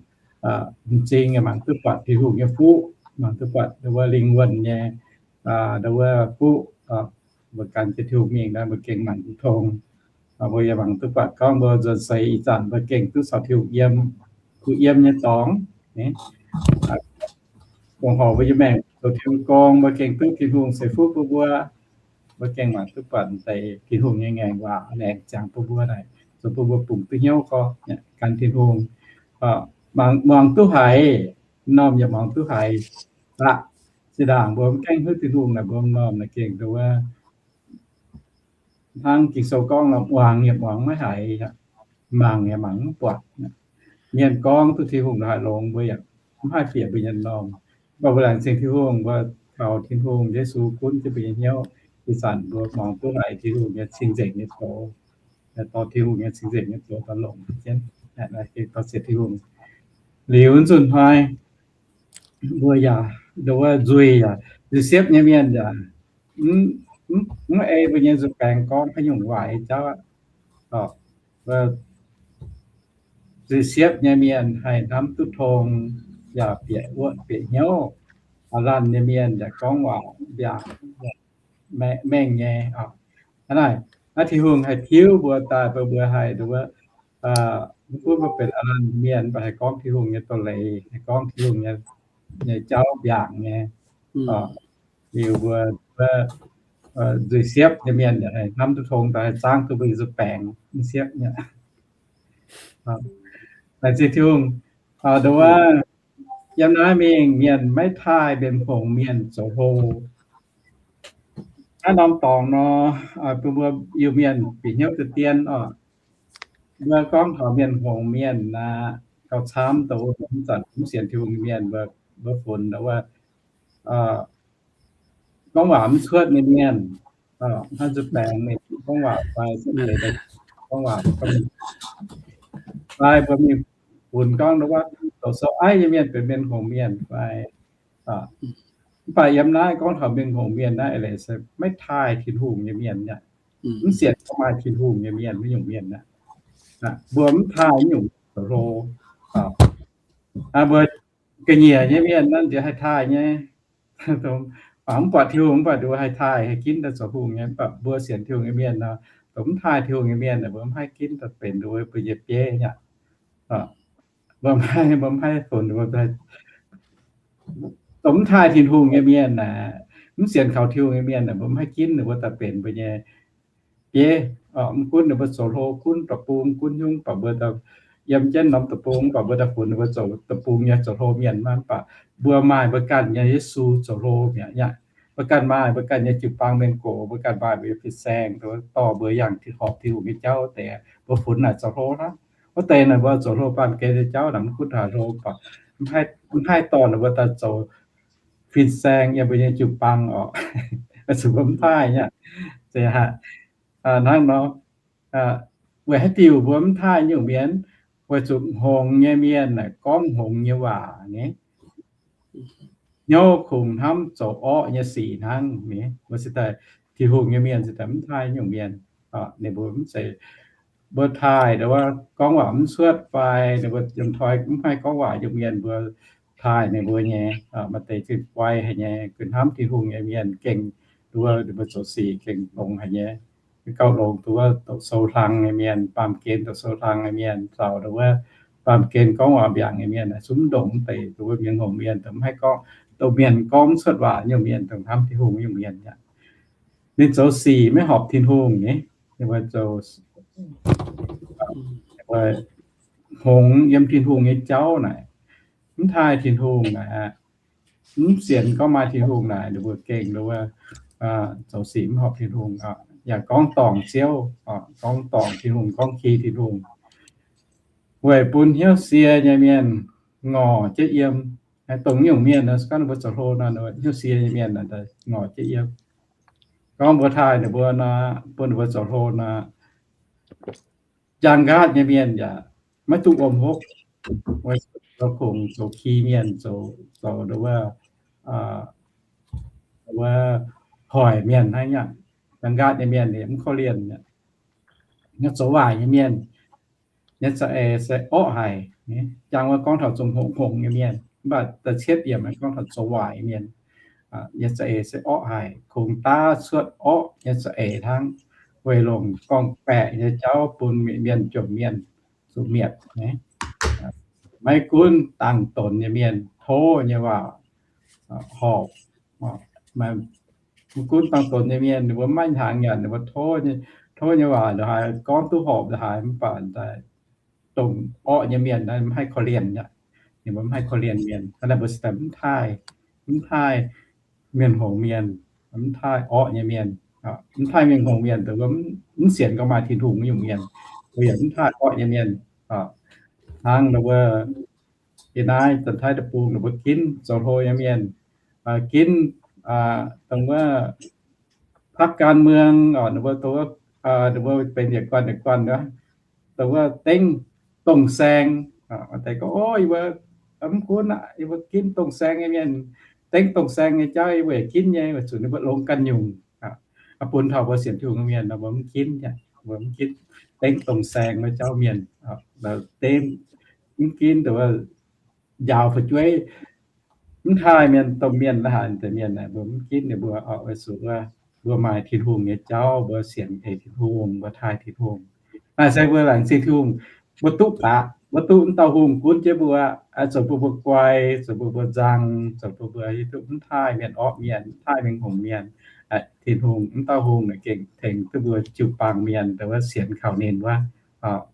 m'zing, mangc duqv buatc Tin-Hungh nyei fuqv, mangc duqv buatc nduov wuov lingh wuonh nyei, nduov wuov fuqv. Mbuo gan jienv Tin-Hungh mingh naaiv, mbuo gengh mangc duqv tong. Mbuo yaac mangc duqv buatc gorngv mbuo nzuonx seix ih zanc mbuo gengh duqv caux Tin-Hungh yiem, kuh yiem nyei dorngx. Dongh horc mbuo nyei maengc zoux Tin-Hungh gorngv, mbuo gengh duqv Tin-Hungh ceix fuqv bun mbuo. Mbuo gengh mangc duqv buatc deix Tin-Hungh nyei ngaengc waac laengz ziangx bun mbuo naaic, zoux bun mbuo bungx duqv hnyouv gorx gan Tin-Hungh. Muangx duqv haiz, m'normh yaac muangx duqv haiz aqv. Zinh ndaangc mbuo mv gaengh hiuv Tin-Hungh naaic, mbuo m'normh naaic gengh nduov wuov, hnangv Ging-Sou gorngv nor, muangx yaac muangx maiv haiz, mangc yaac mangc mv buatc. Mienh gorngv duqv Tin-Hungh la'haaix longx, mbuo yaac mv haih bieqc mbuo nyei m'normh. Mv baac mbuo laengz zingh Tin-Hungh, mbuo kaux Tin-Hungh Yesu gunv jienv mbuo nyei hnyouv. Ih zanc mbuo muangx duqv haiz Tin-Hungh nyei cing-nzengc nyei doz, dorh Tin-Hungh nyei cing-nzengc nyei doz daaih longc jienv, dorh sienx Tin-Hungh. Liuz nzunc hnoi mbuo yaac nduov wuov nzuih yaac, nzuih siepv nyei mienh yaac mv ei mbuo nyei nzuih baengx gorngv haaix nyungc waaic jauv aqv. Nzuih siepv nyei mienh haih hnamv duqv tong, yaac bieqc wuotv bieqc hnyouv. Aav lanh nyei mienh yaac gorngv waac mbiaangc, mengh nyei. Hnangv naaic, naaiv Tin-Hungh haih tiuv mbuo daaih bun mbuo haih nduov wuov, mv gunv mbuo benx aav lanh mienh, mv baac haih gorngv Tin-Hungh nyei doz-leiz, haih gorngv Tin-Hungh nyei, nyei jauv mbiaangc nyei. Liuz mbuo nzuih siepv nyei mienh yaac haih hnamv duqv tong daaih, haih zaangv duqv mbuo nzuih baengx mv siepv nyei. Laengz zingh Tin-Hungh. Nduov wuov, yiem naaiv mingh mienh maiv taaih mbenc hngongx mienh zoux hlo. Naaiv norm dorngx nor, bun mbuo Iu-Mienh bieqc hnyouv deix dien oc. Mbuo gorngv taux mienh hngongx mienh aqv, gauh camv deix mv zanc mv sienx Tin-Hungh nyei mienh, mbuo funx nduov wuov, gorngv waac mv cuotv nyei mienh, hnangv nzuih baengx mingh gorngv waac fai, gorngv waac, fai mbuo mingh funx gorngv nduov wuov, zoux sou aiv nyei mienh benx mienh hngongx mienh fai. Mv baac yiem naaiv gorngv taux mienh hngongx mienh naaiv eix leiz se maiv taaih Tin-Hungh nyei mienh aqv. Mv sienx gorngv maaih Tin-Hungh nyei mienh, maiv nyungc mienh aqv. Mbuo mv taaih nyungc zoux hlo. Mbuo ga'nyiec nyei mienh naaiv nziex haih taaih nyei. Mv buatc Tin-Hungh, mv baac nduov haih taaih, haih ginv daaih zoux hungh nyei. Mv baac mbuo sienx Tin-Hungh nyei mienh nor, dongh mv taaih Tin-Hungh nyei mienh, mbuo mv haih ginv daaih benx mbuo nyei bieiv aqv. Mbuo mv haih, mbuo mv haih funx, dongh mv taaih Tin-Hungh nyei mienh aeqv, mv sienx kaux Tin-Hungh nyei mienh aeqv, mbuo mv haih ginv ninh mbuo daaih benx mbuo nyei bieiv. Mv gunv ninh mbuo zoux hlo, gunv deic-bung, gunv haaix nyungc, baac mbuo yiem jienv norm deic-bung, baac mbuo daaih funx ninh mbuo zoux deic-bung nyei zoux hlo mienh maiv baac mbuo maaih mbuo ganh nyei Yesu zoux hlo mi'aqv. Mbuo ganh maaih mbuo ganh nyei jiu-baang mienh gox, mbuo ganh maaih mbuo nyei fin-saeng, dorh mbuo yangh horpc Tin-Hungh nyei jauv deix, mbuo funx naaic zoux hlo hnangv. Wuov deix naaic mbuo zoux hlo baamh gen nyei jauv naaic, mv gunv haaix hlo, mv haih dorh ninh mbuo daaih zoux fin-saeng yiem mbuo nyei jiu-baang oc. Zuqc mbuo mv taaih nyei. Hnangv nor, weic haaix diuc mbuo mv taaih nyungc mienh? Weic zuqc hngongx nyei mienh naaic gorngv hngongx nyei waac nyei, hnyouv kungx hnamv zoux orqv nyei sic hnangv. Mbuo se daaih Tin-Hungh nyei mienh se daaih mv taaih nyungc mienh. Ninh mbuo mv zeiz, mbuo taaih ndau wuov gorngv waac mv cuotv fai ninh mbuo yiem toi mv haih gorngv waac nyungc mienh, mbuo taaih ninh mbuo nyei, maaih deix zinh guai haic nyei, gunv hnamv Tin-Hungh nyei mienh gengh, ndau wuov ninh mbuo zoux sic gengh longx haic nyei. Gauh longx ndau wuov doqc sou hlang nyei mienh, baamh gen doqc sou hlang nyei mienh, zaux ndau wuov baamh gen gorngv waac mbiaangc nyei mienh, zungv ndongc mv deix ndau wuov mienh hngongx mienh, dongh mv haih gorngv, dongh mienh gorngv mv cuotv waac nyungc mienh, dongh hnamv Tin-Hungh nyungc mienh aqv. Ninh zoux sic maiv horpc Tin-Hungh nyei, ninh mbuo zoux hngongx yiem Tin-Hungh nyei jauv naaic, mv taaih Tin-Hungh naaic, mv sienx gorngv maaih Tin-Hungh naaic, ninh mbuo gengh ndau wuov zoux sic mv horpc Tin-Hungh, yaac gorngv dorngc Ziouv, gorngv dorngc Tin-Hungh, gorngv ki Tin-Hungh, weic bun hnyouv sie nyei mienh ngorc jienv yiem. Dongh nyungc mienh nor, se gorngv ninh mbuo zoux hlo nor, hnyouv sie nyei mienh ngorc jienv yiem. Gorngv mbuo taaih ninh mbuo nor, bun ninh mbuo zoux hlo nor, njang nqaatv nyei mienh yaac maiv duqv wuom hopv. Weic zuqc kungx zoux ki mienh, zoux, zoux ndau wuov, wuov hoic mienh hnangv. Njang nqaatv nyei mienh mv korv-lienh. Zoux waaic nyei mienh nyei za'eix se orqv haic. Jangx wuov gorngv taux zong hngongx nyei mienh, mv baac da'cietv yiemc gorngv taux zoux waaic nyei mienh nyei za'eix se orqv haic, kungx daav cuotv orqv nyei za'eix hnangv, weic longc gorngv-baeqc nyei jauv bun mienh jomc mienh zuqc mietc. Maiv gunv dangx-donx nyei mienh tov nyei waac horpc, maiv gunv dangx-donx nyei mienh ninh mbuo maiv hnaangx nyanc, ninh mbuo tov nyei waac ndongc haaix gorngv duqv horpc ndongc haaix, mv baac dongh orqv nyei mienh maiv haih korv-lienh aqv. Ninh mbuo maiv haih korv-lienh mienh. Hnangv naaic mbuo se daaih mv taaih, mv taaih mienh hngongx mienh, mv taaih orqv nyei mienh, mv taaih mienh hngongx mienh, dongh mbuo mv sienx gorngv maaih Tin-Hungh nyungc mienh. Mbuo yaac mv taaih orqv nyei mienh. Hnangv ninh mbuo ih naaiv Janx-Taiv deic-bung ninh mbuo ginv zoux hlo nyei mienh, ginv dongh wuov พรรคการเมือง oc, ninh mbuo, ninh mbuo benx yietc guanh yietc guanh wuov, dongh wuov dengv dongh saeng. Deix gorngv, o, yie mbuo mv gunv aqv, yie mbuo ginv dongh saeng nyei mienh, dengv dongh saeng nyei jauv yie mbuo yaac ginv nyei, weic zuqc ninh mbuo longx ganh nyungc. Bun taux mbuo sienx Tin-Hungh nyei mienh nor, mbuo mv ginv, mbuo mv ginv dengv dongh saeng nyei jauv mienh, mv ginv dongh njaaux fu'jueiv, mv taaih mienh, domh mienh la'haaix deix mienh, mbuo mv ginv ninh mbuo oc, weic zuqc wuov mbuo maaih Tin-Hungh nyei jauv, mbuo sienx eix Tin-Hungh, mbuo taaih Tin-Hungh. Naaiv se mbuo laengz zingh Tin-Hungh, mbuo duqv daaih, mbuo duqv mv dauh hungh gunv jienv mbuo, zoux bun mbuo guai, zoux bun mbuo nzang, zoux bun mbuo hiuv duqv mv taaih mienh orqv mienh, mv taaih mienh hngongx mienh. Tin-Hungh, mv dauh hungh naaic gengh tengx duqv mbuo jiu-baang mienh, dongh wuov sienx kaux ninh wuov,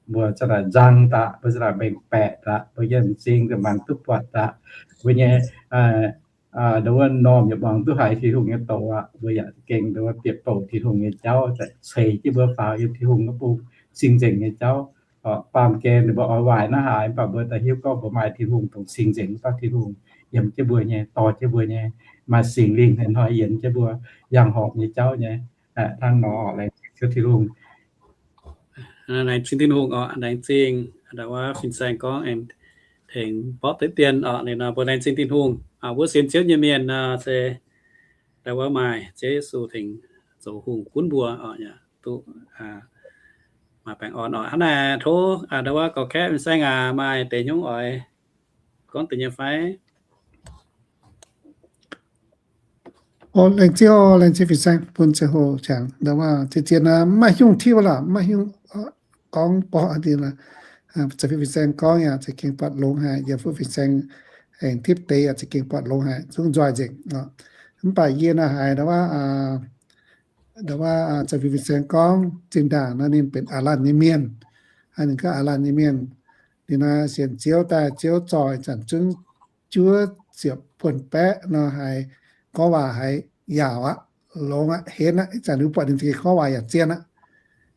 mbuo za'naaic nzang daaih, mbuo za'naaic mengh baeqc daaih, mbuo yiem m'zing mangc duqv buatc daaih, mbuo nyei ndongc wuov m'normh yaac muangx duqv haiz Tin-Hungh nyei doz aqv. Mbuo yaac gengh ndongc wuov bieqc douc Tin-Hungh nyei jauv, ceix jienv mbuo faaux yiem Tin-Hungh nyei bung cing-nzengc nyei jauv. Baamh gen ninh mbuo oix waaic naaiv haaix, mv baac mbuo daaih hiuv gorngv mbuo maaih Tin-Hungh dongh cing-nzengc dauh Tin-Hungh yiem jienv mbuo nyei, dorh jienv mbuo nyei, maaih Singx Lingh hnoi-hnoi yienx jienv mbuo, yangh horpc nyei jauv nyei. Hnangv nor, laengz zingh Ziouv Tin-Hungh. Laengz zingh Tin-Hungh oc, laengz zingh ndau wuov fin-saeng gorngv aengx tengx mborqv deix dien oc. Liuz nor mbuo laengz zingh Tin-Hungh, mbuo sienx Ziouv nyei mienh nor se ndau wuov maaih Ziouv Yesu tengx zoux hungh gunv mbuo oc, yaac duqv maaih baengh orn oc. Hnangv naaic tov ndau wuov gorx-kaeqv fin-saeng aac, maaih deix nyungc oix gorngv deix nyei fai? Laengz zingh, laengz zingh fin-saeng bun ziangh hoc jangx. Nda waac zien-zien maiv maaih hnyungc tipv lorqc, maiv maaih hnyungc gorngv borqc dien. Za'gengh fin-saeng gorngv yaac za'gengh buatc longx haic, yaac fu fin-saeng aengx tipv deix yaac za'gengh buatc longx haic, zungv nzoih nzengc. Mv baac yie naaiv haiz nda waac, nda waac za'gengh fin-saeng gorngv zinh ndaangc nor ninh benx aav laanh nyei mienh. Ninh gaav aav laanh nyei mienh, ninh naaiv sienx Ziouv daaih, Ziouv zorc ih zanc zungv juov ziepc buonc baeqv nor haiz gorngv waac haiz yaauc aqv, longx aqv, henv aqv. Ih zanc ninh buatc ninh za'gengh gorngv waac yaac zien aqv.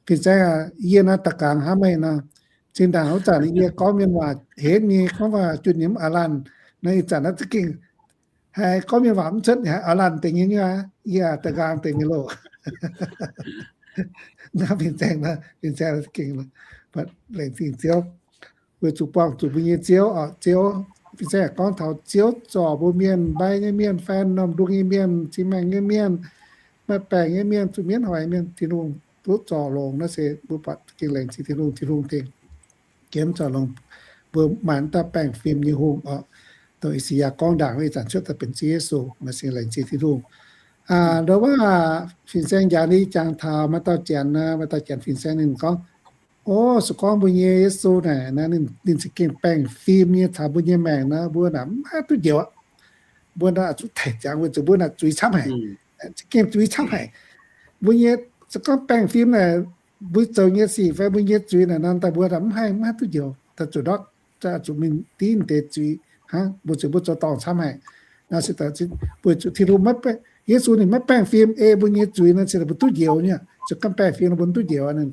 Fin-saeng aac, yie naaiv da'gaangx hnamv meih nor, zinh ndaangc wuov zanc yie gorngv mienh waac henv nyei, gorngv waac junh nyei mv aav laanh. Naaiv ih zanc naaiv za'gengh haiz gorngv mienh waac mv cuotv, haiz aav laanh deix nyei, yie da'gaangx deix nyei loh. Naaiv fin-saeng, fin-saeng za'gengh laengz zingh Ziouv, weic zuqc buangh zuqc mbuo nyei Ziouv oc. Ziouv, fin-saeng gorngv taux Ziouv zorc mbuo mienh, mbaih nyei mienh, faanv norm ndung nyei mienh, cing-maengc nyei mienh, maaih baengc nyei mienh, zuqc mienv hoic mienh, Tin-Hungh duqv zorc longx. Naaiv se mbuo buatc za'gengh laengz zingh Tin-Hungh, Tin-Hungh tengx jienv zorc longx mbuo maaih dauh baengh fim nyei hungh oc. Dongh I^saa^yaa gorngv ndaangc wuov ih zanc cuotv daaih benx Ziouv Yesu, maaih zingh laengz zingh Tin-Hungh. Nda waac fin-saeng njaaux ninh jangx taux maaih dauh janx, maaih dauh janx fin-saeng ninh gorngv, o, se gorngv mbuo nyei Yesu naaic, ninh za'gengh baengh fim nyei caux mbuo nyei maengc nor, mbuo naaic mv haih duqv njoux aqv. Mbuo naaic zuqc taic ziangx weic zuqc mbuo naaic zuiz camv haic. Za'gengh zuiz camv haic. Mbuo nyei, se gorngv baengh fim naaic, mbuo zoux nyei sic fai mbuo nyei zuiz naaic nor, daaih mbuo naaic mv haih, mv haih duqv njoux, daaih zuqc ndortv, zuqc mingh div deix zuiz hnangv, mbuo zuqc mbuo zoux dorngc camv haic. Naaiv se weic zuqc Tin-Hungh, Yesu ninh maiv baengh fim ei mbuo nyei zuiz nor, se mbuo duqv njoux nyei. Se gorngv baengh fim nor mbuo mv duqv njoux. Gorngv,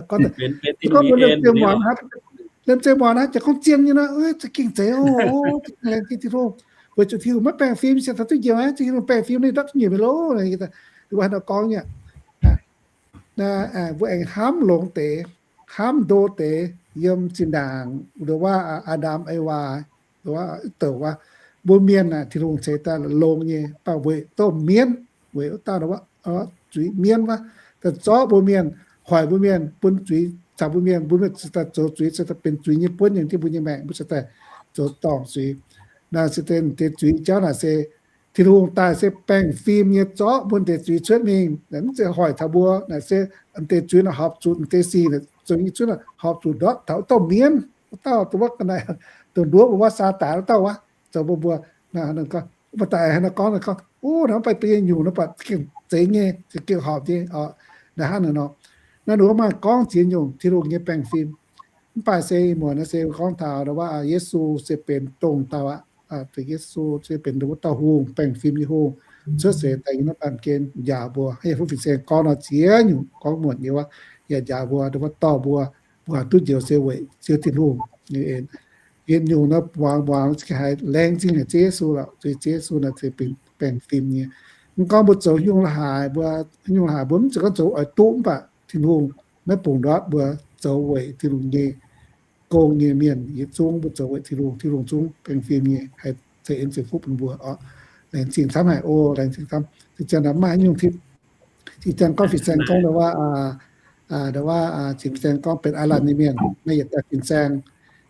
gorngv mbuo liemh zeih muangx, liemh zeih muangx naaiv jiex gorngv zien nyei nor, za'gengh zeiz oc, laengz zingh Tin-Hungh. Weic zuqc Tin-Hungh maiv baengh fim, se taux duqv njoux aqv. Tin-Hungh baengh fim ninh ndortv duqv njoux mi'aqv loh. Mbuo haaix nor gorngv nyei? Mbuo aengx hnamv longx deix, hnamv ndo deix yiem zinh ndaangc nduov waac Aa^ndam Ewaa, nduov waac douc waac, mbuo mienh aah, Tin-Hungh ceix daaih longx nyei, mv baac weic domh mienv, weic wuov dauh nduov waac zuiz mienv wuov, daaih zorqv mbuo mienh, hoic mbuo mienh, bun zuiz caux mbuo mienh, mbuo mienh cingx daaih zoux zuiz, cingx daaih benx zuiz nyei buonv yiem jienv mbuo nyei maengc, mbuo cingx daaih zoux dorngc zuiz. Naaiv se deix zuiz jauv naaic se Tin-Hungh daaih se baengh fim nyei zorqv mbuo deix zuiz cuotv mingh. Naaiv mv zeiz hoic taux mbuo, naaiv se deix zuiz naaic horpc zuqc, deix sic naaic zoux nyei cuotv horpc zuqc ndortv taux wuov dauh mienv, wuov dauh dongh wuov ga'naaiv, dongh nduov mbuo wuov Saadaan wuov dauh wuov, zoux bun mbuo. Mbuo daaih haaix nor gorngv, gorngv, o, naaiv mv baac deix nyungc nor buatc gengh zeiz nyei, gengh horpc nyei oc. Naaiv hnangv naaiv nor, naaiv nduov maaih gorngv ziex nyungc Tin-Hungh nyei baengh fim. Mv baac se ih muonz naaiv se gorngv taux wuov Yesu se benx dongh dauh aqv. Yesu se benx wuov dauh hungh, baengh fim nyei hungh, cuotv seix daaih yiem naaiv baamh gen njaaux mbuo. Yie fu fin-saeng gorngv nor ziex nyungc gorngv muonc nyei wuov, yaac njaaux mbuo, wuov dorh mbuo, mbuo haih duqv njoux se weic Ziouv Tin-Hungh nyei en. Yietc nyungc nor muangx muangx haiz laengz zingh haic Ziouv Yesu lorqc. Zuiz Ziouv Yesu naaiv se benx baengh fim nyei. Mv gorngv mbuo zoux nyungc la'haaix, mbuo nyungc la'haaix mbuo mv zeiz gorngv zoux oix duqv, mv baac Tin-Hungh maiv bungx ndortv mbuo zoux weic Tin-Hungh nyei gong nyei mienh yietc zungv, mbuo zoux weic Tin-Hungh, Tin-Hungh zungv baengh fim nyei haih ceix en ceix fuqv bun mbuo oc. Laengz zingh camv haic o, laengz zingh camv. Zinh ziangh naaiv maaih nyungc tipv, zinh ziangh gorngv fin-saeng gorngv nduov waac, nduov waac zinh fin-saeng gorngv benx aav laanh nyei mienh, naaiv yietc dauh fin-saeng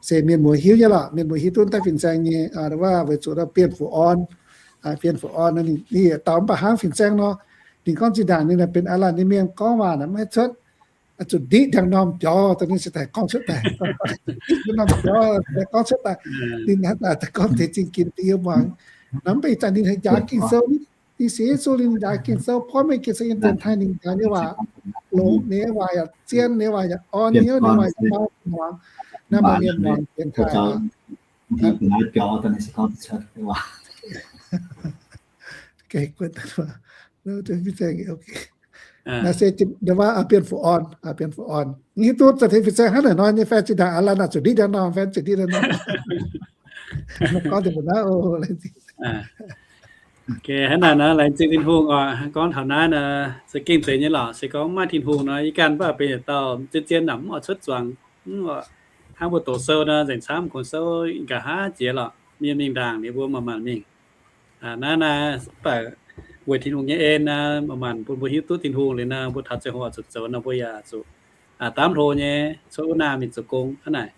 se mienh muoz hiuv nyei lorqc. Mienh muoz hiuv duqv daaih fin-saeng nyei, nduov waac weic zuqc Bienh Fuqv Orn, Bienh Fuqv Orn ninh yietc dauh mv baac hnangv fin-saeng nor, ninh gorngv zinh ndaangc ninh benx aav laanh nyei mienh gorngv waac naaiv maiv haih cuotv, zuqc ndiqv ndiangx-normh biaux daaih ninh se daaih gorngv cuotv daaih, ndiqv ndiangx-normh biaux daaih gorngv cuotv daaih. Ninh hnangv naaic daaih gorngv teix zingh ginx yiem muangx. Naaiv mv baac ih zanc ninh haih njaaux Ging-Sou, ninh sienx Yesu, ninh njaaux Ging-Sou, porv mengh Ging-Sou yiem Janx-Taiv ninh njaaux nyei waac longx, ninh nyei waac yaac zien, ninh nyei waac yaac orn hnyouv, ninh nyei waac yaac mau muangx. Naaiv maaih mienh muangx Janx-Taiv. Naaiv se Bienh Fuqv Orn, Bienh Fuqv Orn. Hiuv duqv za'gengh fin-saeng hnangv naaic nor nyei fai zinh ndaangc aav laanh naaic zuqc ndiqv ndiangx-normh fai zuqc ndiqv ndiangx-normh. Gorngv deix mbuo naaiv o, hnangv naaic nor laengz zingh Tin-Hungh oc. Gorngv taux naaiv nor, se gengh zeiz nyei lorqc. Se gorngv maaih Tin-Hungh nor, yie ganh mv baac benx yietc dauh zien-zien naaic mv oix cuotv zuangx. Hnangv mbuo doqc sou nor, nzengc camv kungx souv nqa'haav jiex lorqc. Mienh mingh ndaangc liuz mbuo manc-manc mingh. Naaiv naaiv baac weic Tin-Hungh nyei en naaiv, manc-manc bun mbuo hiuv duqv Tin-Hungh liuz naaiv, mbuo taux ziangh hoc zuqc zoux nor, mbuo yaac zuqc daamv hlo nyei cuotv wuov naamh mingh zoux gong hnangv naaic.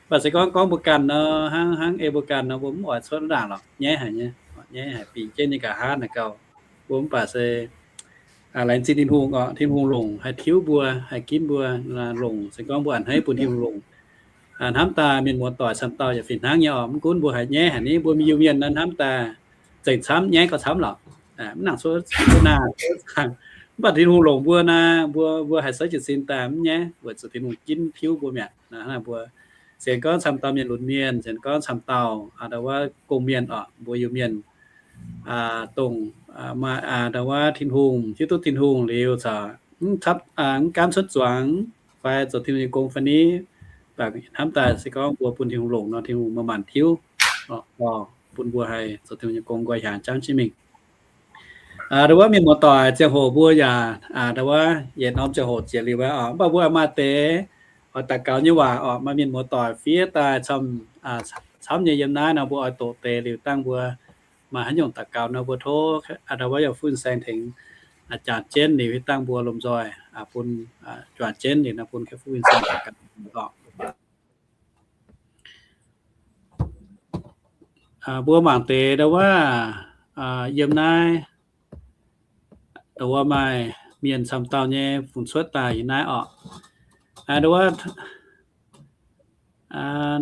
Mv baac se gorngv gorngv mbuo ganh nor, hnangv hnangv ei mbuo ganh nor, mbuo mv oix cuotv wuov ndaangc lorqc, nyaiv haic nyei. nyaiv haic, bingx jienv nyei nqa'haav naaic gauh. Mbuo mv baac se laengz zingh Tin-Hungh oc. Tin-Hungh longc haih tiuv mbuo, haih ginv mbuo, longc se gorngv mbuo a'hneiv bun Tin-Hungh longc. Hnamv daaih mienh muoz-doic camv dauh yaac fih hnangv nyei oc. Mv gunv mbuo haiz nyaiv haaix nyungc, mbuo mienh Iu-Mienh naaiv hnamv daaih zengc camv, nyaiv gauh camv lorqc. Mv nangc cuotv naah cuotv zaangc. Mv baac Tin-Hungh longc mbuo naaic, mbuo, mbuo haih saiv jiez sin daaih mv nyaiv, weic zuqc Tin-Hungh ginv tiuv mbuo mi'aqv. Mbuo sienx gorngv camv dauh mienh lunx mienh, sienx gorngv camv dauh a'ndau wuov gong-mienh oc, mbuo Iu-Mienh dongh maaih a'ndau wuov Tin-Hungh, hiuv duqv Tin-Hungh liuz caux mv gaamv cuotv zuangx fai zoux Tin-Hungh nyei gong fai ni, mv baac hnamv daaih se gorngv mbuo bun Tin-Hungh longc nor, Tin-Hungh maaih maanc tiuv bun mbuo haih zoux Tin-Hungh nyei gong nqoi hiaangx jangv jienv mingh. A'ndau wuov mienh muoz-doic ziangh hoc mbuo yaac a'ndau wuov yietc norm ziangh hoc jiex liuz wuov oc, mv baac mbuo maaih deix oix daux gaux nyei waac oc. Maaih mienh muoz-doic fiev daaih camv nyei yiem naaiv nor, mbuo oix doqc deix liuz dangh mbuo maaih haaix nyungc daux gaux nor, mbuo tov a'ndau wuov yaac Fu Fin Saeng tengx jangx jienv liuz dangh mbuo lomh nzoih bun juangc jienv liuz nor bun Fu Fin Saeng daux gaux oc. Mbuo mangc deix ndau wuov yiem naaiv, ndau wuov maaih mienh camv dauh nyei fungx cuotv daaih yiem naaiv oc. Ndau wuov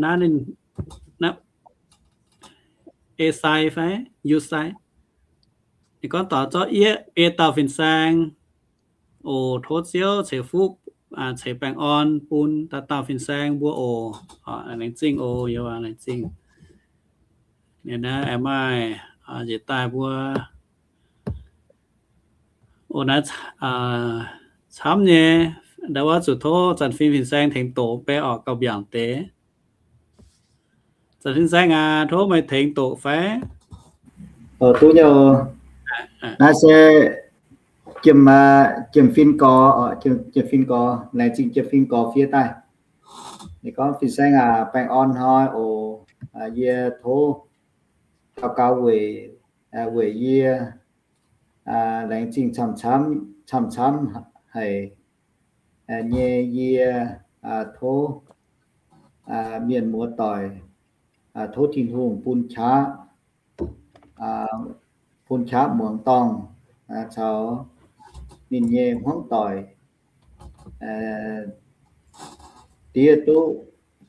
naaiv ninh, naaiv ei sai fai you sai, ninh gorngv doix zorqv yie biei dauh fin-saeng oc, tov Ziouv ceix fuqv ceix baengh orn bun dauh dauh fin-saeng mbuo oc. Laengz zingh oc, yie laengz zingh. Naaiv aengx maaih njiec daaih mbuo oc, naaiv camv nyei, ndau wuov zuqc tov zanc fin fin-saeng tengx doqc beiv oc, gauh mbiaangc deix. Zanc fin-saeng aac, tov meih tengx doqc fai? Duqv nyei oc. Naaiv se Jiem, Jiem Fin Gorx, Jiem Fin Gorx, laengz zingh Jiem Fin Gorx fiev daaih. Ninh gorngv, Fin-saeng aac, baengh orn hnoi oc. Yie tov daux gaux weic, weic yie laengz zingh camv-camv, camv-camv haic nyei. Yie tov mienh muoz-doic, tov Tin-Hungh bun qaqv, bun qaqv muangx dorngh caux ninh nyei hmuangv doic diev duqv,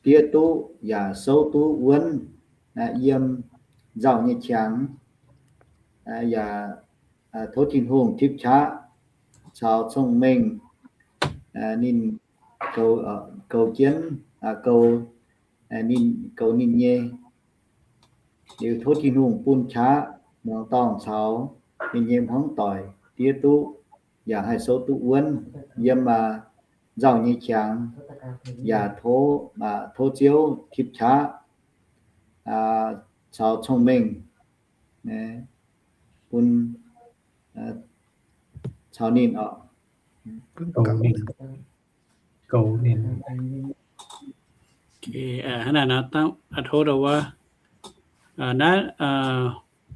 diev duqv yaac souv duqv wuonv yiem nzauh nyei qangx. Yaac tov Tin-Hungh tipv qaqv caux cong-mengh ninh goux jienv, goux ninh, goux ninh nyei. Liuz tov Tin-Hungh bun qaqv muangx dorngh caux ninh nyei hmuangv doic diev duqv yaac haih souv duqv wuonv yiem nzauh nyei qangx. Yaac tov, tov Ziouv tipv qaqv caux cong-mengh bun caux ninh oc. Hnangv naaiv nor, tov ndau wuov naaiv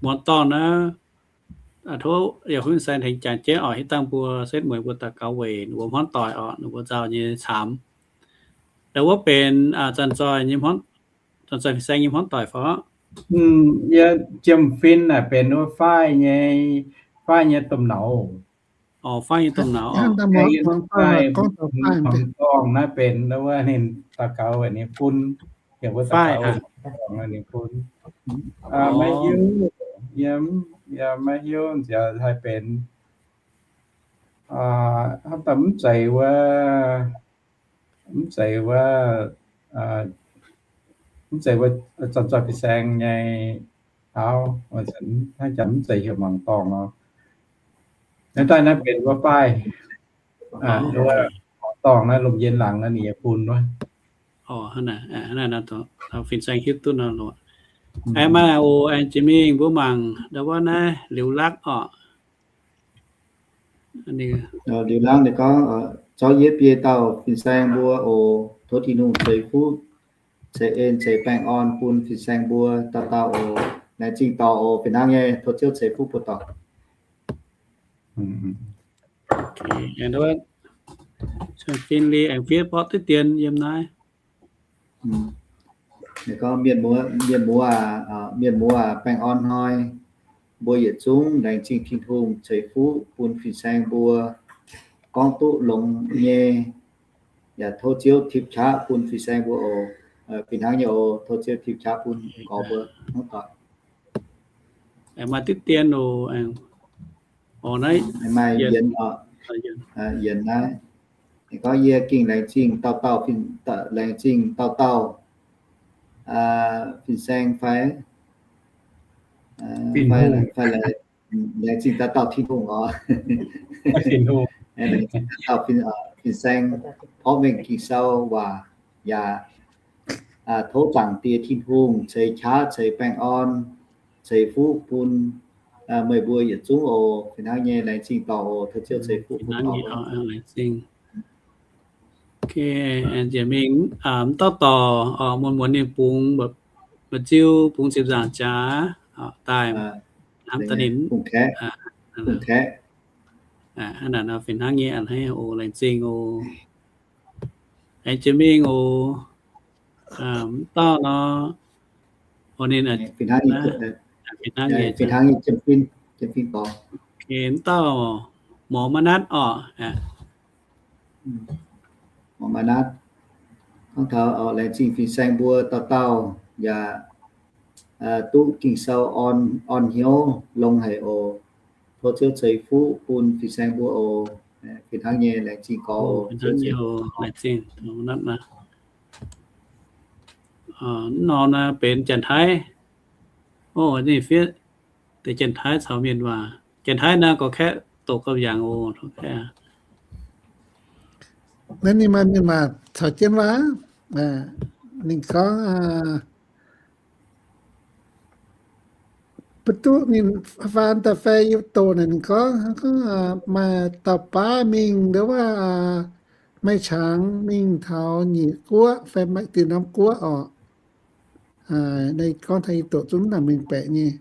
muonz dorngh naaiv, tov yaac huin saeng tengx jangx jienv oc, hitv dangh mbuo setv mueiz mbuo daux gaux weic ninh mbuo hmuangv doic oc, ninh mbuo nzauh nyei caamx. Ndau wuov benx zanc zoih nyei hmuangv, zanc zoih fin-saeng nyei hmuangv doic fai? Yie Jiem Fin naaic benx wuov faaiv nyei, faaiv nyei domh nauz. Oc, faaiv nyei domh nauz. Mangc dorngh naaiv benx wuov ninh daux gaux weic ninh fun, heuc wuov daux gaux ninh fun. Maiv hiuv, yie, yie maiv hiuv nziex haih benx hnangv daaih mv zeiz wuov, mv zeiz wuov, mv zeiz wuov zanc zoih fin-saeng nyei auv, hnangv jaax mv zeiz heuc mangc dorngh nor. Naaiv daaih naaiv benx wuov faaiv, wuov dorngh naaiv lomh njien laangz naaiv ninh nyei fun wuov. Oc, hnangv naaiv, fin-saeng hiuv duqv nor. Aengx maaih oc, aengx jiex mingh mbuo mangc ndau wuov naaiv Liuz Lakv oc. Liuz Lakv ninh gorngv, Zorqv yie biei dauh fin-saeng mbuo oc, tov Tin-Hungh ceix fuqv, ceix en, ceix baengh orn bun fin-saeng mbuo dauh dauh oc. Laengz zingh dorh oc, fih hnangv nyei, tov Ziouv ceix fuqv bun dorh. Fin-Saeng aengx fiev borqv diqv dien yiem naaiv. Gorngv, mienh muoz, mienh muoz aac, baengh orn hnoi, mbuo yietc zungv laengz zingh Tin-Hungh ceix fuqv bun fin-saeng mbuo gorngv duqv longx nyei. Yaac tov Ziouv tipc qaqv bun fin-saeng mbuo oc. Fih hnangv nyei oc, tov Ziouv tipc qaqv bun gorx mbuo hnangv doic. Maaih diqv dien oc. Oc, naaiv maaih yienx oc. Yienx naaiv. Gorngv yie gengh laengz zingh dauh dauh, laengz zingh dauh dauh fin-saeng fai, fai laengz zingh dauh dauh Tin-Hungh oc. Laengz zingh dauh dauh fin-saeng porv mengh Ging-Sou waac yaac tov Zaangc Diex Tin-Hungh ceix qaqv ceix baengh orn ceix fuqv bun meih mbuo yietc zungv oc. Fih hnangv nyei, laengz zingh dorngc oc. Tov Ziouv ceix fuqv bun dorngc. Laengz zingh. Njiec mingh m'dauh dorc, muonz-muonz ninh bungx mba'ziu, bungx ziepc nzaangc jaax daaih, hnamv daaih ninh, hnangv naaic nor fih hnangv nyei a'hneiv oc. Laengz zingh oc. Aengx jiex mingh oc, m'dauh nor, oc ninh, fih hnangv nyei, m'dauh morz maiv natv orqc. Morz maiv natv, gorngv taux laengz zingh fin-saeng mbuo dauh dauh yaac duqv Ging-Sou orn hnyouv longx haic oc. Tov Ziouv ceix fuqv bun fin-saeng mbuo oc. Fih hnangv nyei, laengz zingh gorx oc. Laengz zingh. Nor naaiv benx Janx-Taiv. Ninh fiev deix Janx-Taiv caux Mienh waac. Janx-Taiv naaiv gorx-kaeqv doqc gauh yangh oc. Naaiv ninh maaih Mienh waac caux jienv waac. Ninh gorngv, mv duqv ninh faan daaih fai yie doqc naaic ninh gorngv, gorngv maaih dauh baav mingh ndo wuov, maaih qangx mingh taux nyic guoqv fai maaih diuh norm guoqv orqc. Naaiv gorngv taux yie doqc zungv naaic mengh baeqc nyei.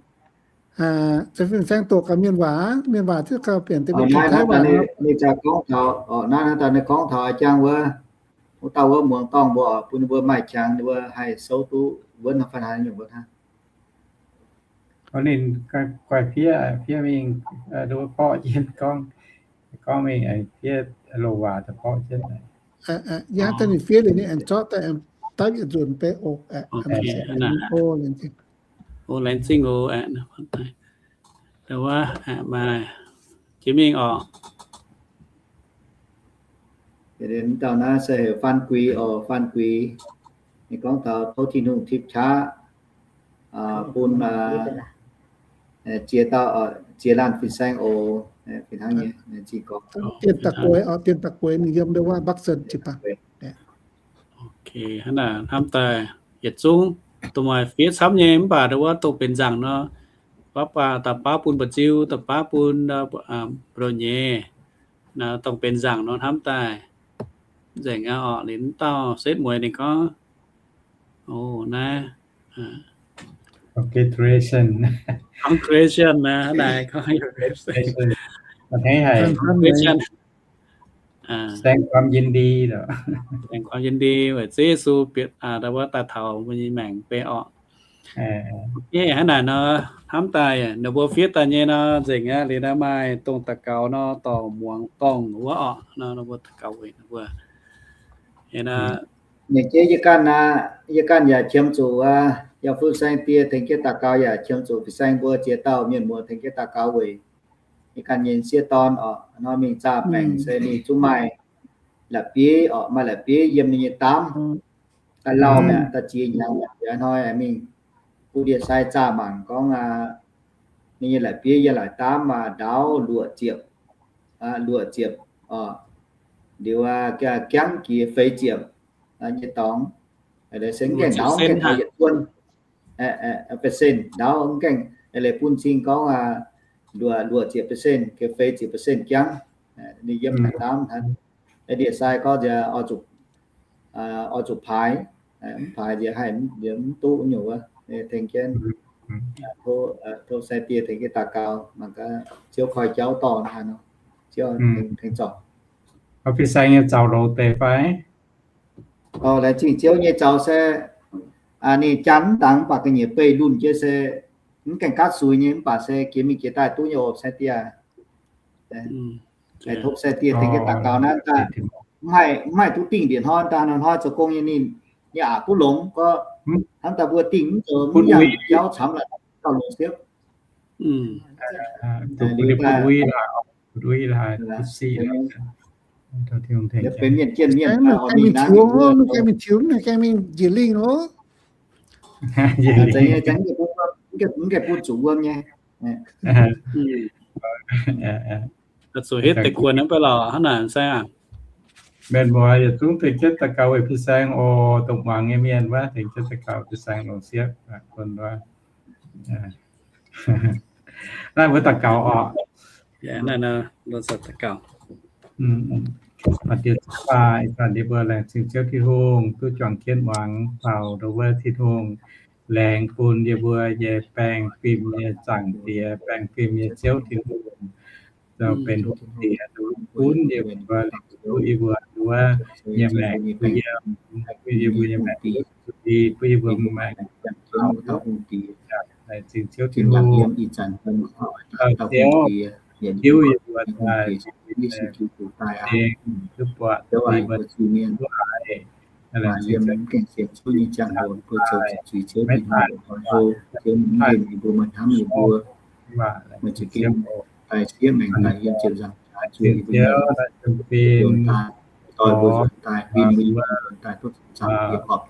Fin-saeng doqc gaax Mienh waac, Mienh waac ziouc gauh bieqc deix mingh Janx-Taiv waac. Ninh gorngv taux, naaiv naaiv daaih ninh gorngv taux jangx wuov, wuov dauh wuov muangx dorngh mbuo bun ninh mbuo maaih qangx ninh mbuo haih souv duqv wuonv fai haaix nyungc wuov hnangv. Ninh guai fiev, fiev mingh, wuov borqv jienv gorngv, gorngv mingh fiev loz waac daaih borqv jienv. Yaac daaih ninh fiev liuz ninh aengx zorqv daaih dapv yietc nzunc beiv oc. Laengz zingh oc. Wuov, jiex mingh oc. Dauh naaiv se heuc Faan Guix oc, Faan Guix. Ninh gorngv taux tov Tin-Hungh tipc qaqv bun ziex dauh, ziex laanh fin-saeng oc. Fih hnangv nyei, zingh gorngv. Dien da'gueix oc, dien da'gueix ninh yiem ndo wuov Bắc Sơn jiu-baang. Hnangv naaic hnamv daaih yietc zungv dongh maaih fiev camv nyei mv baac ndo wuov dongh benx nzaangc nor, baav baav da'baav bun mba'ziu, da'baav bun mbu'ndongx nyei, dongh benx nzaangc nor hnamv daaih nzengc aqv orqc. Liuz mv dauh setv mueiz ninh gorngv, o, naaiv congratulation, congratulation naaiv, congratulation, แสดงความยินดี weic Ziouv Yesu bieqc ndo wuov daaih taux mbuo nyei maengc beiv orqc. Hnangv naaic nor, hnamv daaih ninh mbuo fiev daaih nyei nor nzengc aqv. Liuz naaiv maaih dongh daux gaux nor dorh muangx dorngh wuov orqc, ninh mbuo daux gaux weic ninh mbuo. Ninh jeiv yie ganh aqv, yie ganh yaac qiemx zuqc aqv, yaac fun saeng die tengx jienv daux gaux, yaac qiemx zuqc fin-saeng mbuo ziex dauh mienh muoz tengx jienv daux gaux weic yie ganh nyei sieqv dorn orqc. Nor mingh zaah baengc se ninh zungv maaih la'bieiv orqc, maaih la'bieiv yiem ninh nyei daamv. Daaih lauh mi'aqv, da'ziex hnyangx mi'aqv. Hnoi mingh gu ndie-sai zaah mangc gorngv ninh nyei la'bieiv yiem la'daamv ndaauv luoqc ziepc, luoqc ziepc orqc. Liuz jangv jiex feix ziepc nyei dorngx. Se mv gaengh ndaauv mv gaengh taux yietc buon percent ndaauv, mv gaengh leiz bun cing gorngv luoqc, luoqc ziepc percent gengh feix ziepc percent jangv. Ninh yiem la'daamv hnangv. Ndie-sai gorngv nziex oix zuqc paaix, mv paaix nziex haih mv duqv nyungc wuov. Tengx jienv tov saeng die tengx jienv daux gaux, mangc gaax Ziouv koi jauv dorh haaix nor, Ziouv tengx zorc. Fin-saeng nyei zaux loz deix fai? Laengz zingh Ziouv nyei zaux se ninh janx mv dangx mv baac ga'nyiec beih lunh jienv se mv gaengh gaatv suix nyei, mv baac se jiex mingh jiex daaih duqv nyei oc, sai-diex. Tov sai-diex tengx jienv daux gaux naaiv daaih, mv haih duqv dingh ndiev hnoi daaih, hnoi-hnoi zoux gong nyei ninh, ninh aqc duqv longx gorqv, hnangv daaih mbuo dingh mv zoux mv yangh jauv camv laaix gauh longx siepv. Benx mienh jienv mienh, mingh tiux, mingh gaengh mingh tiux, mingh gaengh mingh njiec lingh oc. Mv gaengh bun zuqc wuom nyei. Zuqc hitv deix kuonx hnangv baav lauc hnangv naaic saeng aac. Mienh muoz yietc zungv tengx jienv daux gaux weic fin-saeng oc. Dongh muangx nyei mienh wuov tengx jienv daux gaux fin-saeng longx siepv bun wuov. Naaiv mbuo daux gaux oc. Diex, ih zanc yie mbuo laengz zingh Ziouv Tin-Hungh duqv juangc jienv muangx taux ndau wuov Tin-Hungh laengz bun yie mbuo nyei baengh fim nyei Zaangc Diex, baengh fim nyei Ziouv Tin-Hungh, zoux benx hungh diex, gunv yie mbuo, duqv yie mbuo wuov nyei maengc, bun yie, bun yie mbuo nyei maengc, bun yie mbuo maengc, laengz zingh Ziouv Tin-Hungh, Ziouv, hiuv yie mbuo daaih, duqv buatc, duqv haiz, laengz zingh Ziouv Tin-Hungh daaih, maiv daaih, laengz zingh Ziouv, laengz zingh Ziouv, laengz zingh Ziouv, laengz zingh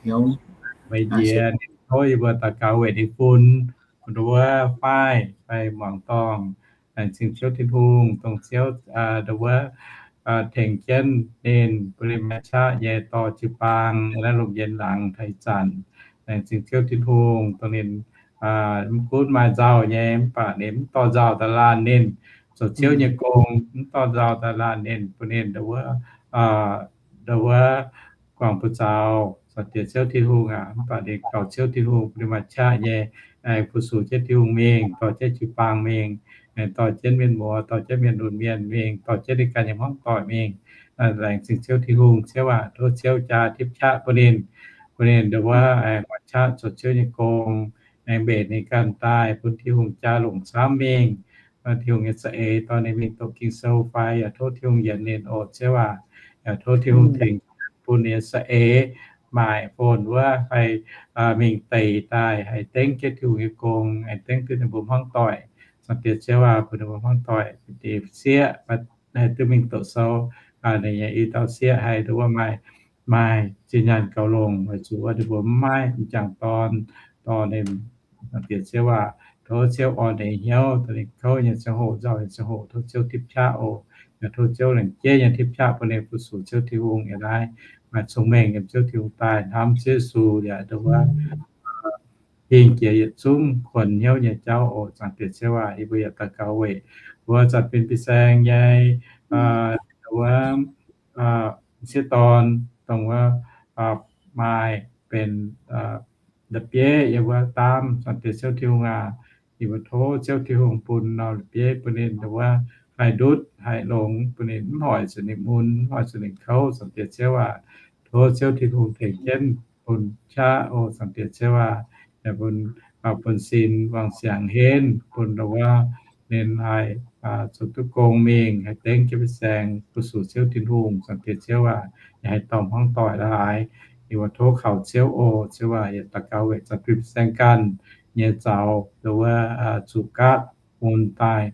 Ziouv, meih njiec ninh tov yie mbuo daux gaux weic ninh fun, ndau wuov faix fai muangx dorngh. Laengz zingh Ziouv Tin-Hungh, dongh Ziouv ndau wuov tengx jienv ninh, bun ninh maaih qaqv nyei dorh jiu-baang naaiv lomh njiec laangz taux ih zanc. Laengz zingh Ziouv Tin-Hungh, dongh ninh mv gunv maaih nzauh nyei, mv baac ninh mv dorh nzauh daaih laanh ninh zoux Ziouv nyei gong, mv dorh nzauh daaih laanh ninh, bun ninh ndau wuov, ndau wuov guangc buoz zaux, Zaangc Diex Ziouv Tin-Hungh aac, mv baac ninh gauh Ziouv Tin-Hungh, ninh maaih qaqv nyei, fu-sux jienv Tin-Hungh mingh, dorh jienv jiu-baang mingh, dorh jienv mienh muoz, dorh jienv mienh lunx mienh mingh, dorh jienv ninh ganh nyei hmuangv doic mingh. Laengz zingh Ziouv Tin-Hungh, Ziouv aac, tov Ziouv jaa tipv qaqv bun ninh, bun ninh ndau wuov maaih qaqv zoux Ziouv nyei gong, aengx mbenc ninh ganh daaih bun Tin-Hungh jaa longc camv mingh. Tin-Hungh nyei za'eix dorh ninh mingh doqc Ging-Sou fai yaac tov Tin-Hungh yienc ninh oc, Ziouv aac. Yaac tov Tin-Hungh tengx bun ninh nyei za'eix maaic fon wuov haih mingh deix daaih, haih dengv jienv Tin-Hungh nyei gong, haih dengv duqv ninh mbuo hmuangv doic. Zaangc Diex Ziouv aac, bun ninh mbuo hmuangv doic deix sieqv, haih duqv mingh doqc sou, ninh nyei i dauh sieqv haih duqv wuov maaih, maaih zinh nyaanh goux longc, weic zuqc wuov ninh mbuo mv maaih m'jangc dorn dorh ninh. Zaangc Diex Ziouv aac, tov Ziouv orn ninh hnyouv, dorh ninh kouv nyei ziangh hoc, nzauh nyei ziangh hoc, tov Ziouv tipv qaqv oc. Yaac tov Ziouv lengc jeiv nyei tipv qaqv bun ninh fu-sux Ziouv Tin-Hungh, yaac naaiv maaih cong-mengh yiem Ziouv Tin-Hungh daaih hnamv Ziouv Yesu, yaac ndau wuov hingh jiex yietc zungv kuonx hnyouv nyei jauv oc. Zaangc Diex Ziouv aac, yie mbuo yaac daux gaux weic wuov zanc fin-saeng nyei wuov sieqv dorn, dongh wuov maaih benx la'bieiv yiem wuov daamv. Zaangc Diex Ziouv Tin-Hungh aac, yie mbuo tov Ziouv Tin-Hungh bun norm la'bieiv bun ninh ndau wuov haih ndutv haih longx, bun ninh mv hoic zuqc ninh mun, mv hoic zuqc ninh kouv. Zaangc Diex Ziouv aac, tov Ziouv Tin-Hungh tengx jienv bun qaqv oc. Zaangc Diex Ziouv aac, yaac bun, bun sin wangc siangx henv bun ndau wuov ninh haih zoux duqv gong mingh, haih dengv jienv fin-saeng fu-sux Ziouv Tin-Hungh. Zaangc Diex Ziouv aac, yaac haih dorh hmuangv doic la'haaix. Yie mbuo tov kaux Ziouv oc. Ziouv aac, yaac daux gaux weic zanc fin-saeng ganh nyei zaux ndau wuov zuqc gaatv mun daaih,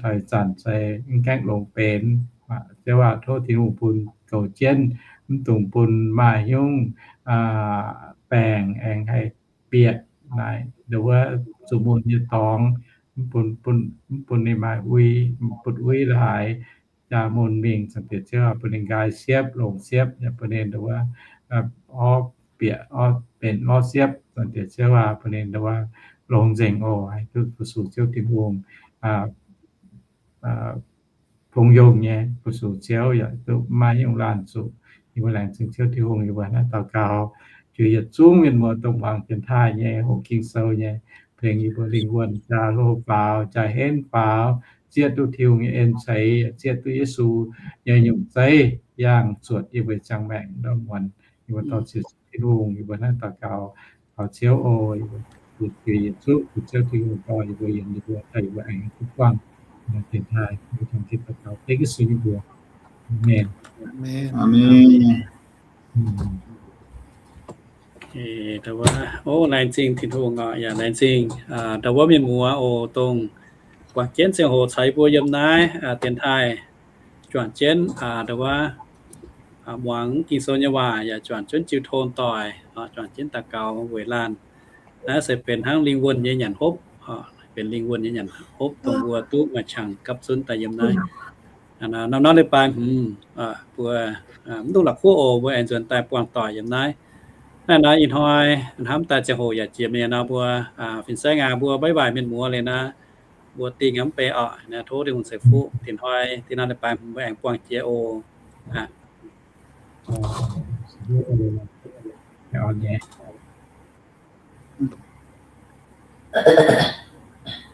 taux ih zanc se mv gaengh longx benx. Ziouv aac, tov Tin-Hungh bun goux jienv, mv dungx bun maaih nyungc baengc aengx haih bieqc naaic ndau wuov zuqc mun nyei dorngx, mv bun, mv bun ninh maaih uix, mv butv uix la'haaix, jaa mun mingh. Zaangc Diex Ziouv aac, bun ninh nqaai siepv, longx siepv, yaac bun ninh ndau wuov orv bieqc, orv benx orv siepv. Zaangc Diex Ziouv aac, bun ninh ndau wuov longx nzengc oc. Haih duqv fu-sux Ziouv Tin-Hungh, tongx yongh nyei fu-sux Ziouv, yaac duqv maiv nyungc laanh zuqc. Yie mbuo laengz zingh Ziouv Tin-Hungh, yie mbuo naaiv daux gaux juix yietc zungv mienh muoz dongh muangx dienx taaih nyei, hoqc Ging-Sou nyei, tengx yie mbuo lingh wuonh jaa hlo faaux, jaa henv faaux, zieqv duqv Tin-Hungh nyei en ceix, zieqv duqv Yesu nyei nyungc zeiv yangh zuotc yie mbuo ziangh maengc ndortv muonz. Yie mbuo dorh ziec Tin-Hungh, yie mbuo naaiv daux gaux taux Ziouv oc. Yie mbuo yietc zuqc yietc zuqv Tin-Hungh dorh yie mbuo, yiem yie mbuo, daaih yie mbuo aengx duqv buangh dienx taaih, yie mbuo tengx jienv daux gaux beiv Giduc Yesu nyei mbuox. Aamen. Aamen. Laengz zingh Tin-Hungh oc, yaac laengz zingh ndau wuov mienh muoz oc, dongh guangc jienv ziangh hoc caux yie mbuo yiem naaiv dienx taaih juangc jienv ndau wuov muangx Ging-Sou nyei waac, yaac juangc jienv jiu tong doic, juangc jienv daux gaux weic laanh. Naaiv se benx hnangv lingh wuonh nyei nyanc hopv, benx lingh wuonh nyei nyanc hopv dongh mbuo duqv maaih qangx gapv zunv daaih yiem naaiv. Norm norm leiz-baaix hmz mbuo mv duqv la'kuqv oc, mbuo aengx nzuonx daaih buangh doic yiem naaiv. Naaiv nor ih hnoi hnamv daaih ziangh hoc yaac jiex mi'aqv nor, mbuo fin-saeng aac, mbuo bye bye mienh muoz liuz naaiv, mbuo dingh mv bei oc. Naaiv tov Tin-Hungh ceix fuqv, tin hnoi, tin norm leiz-baaix hmz mbuo aengx buangh jiex oc.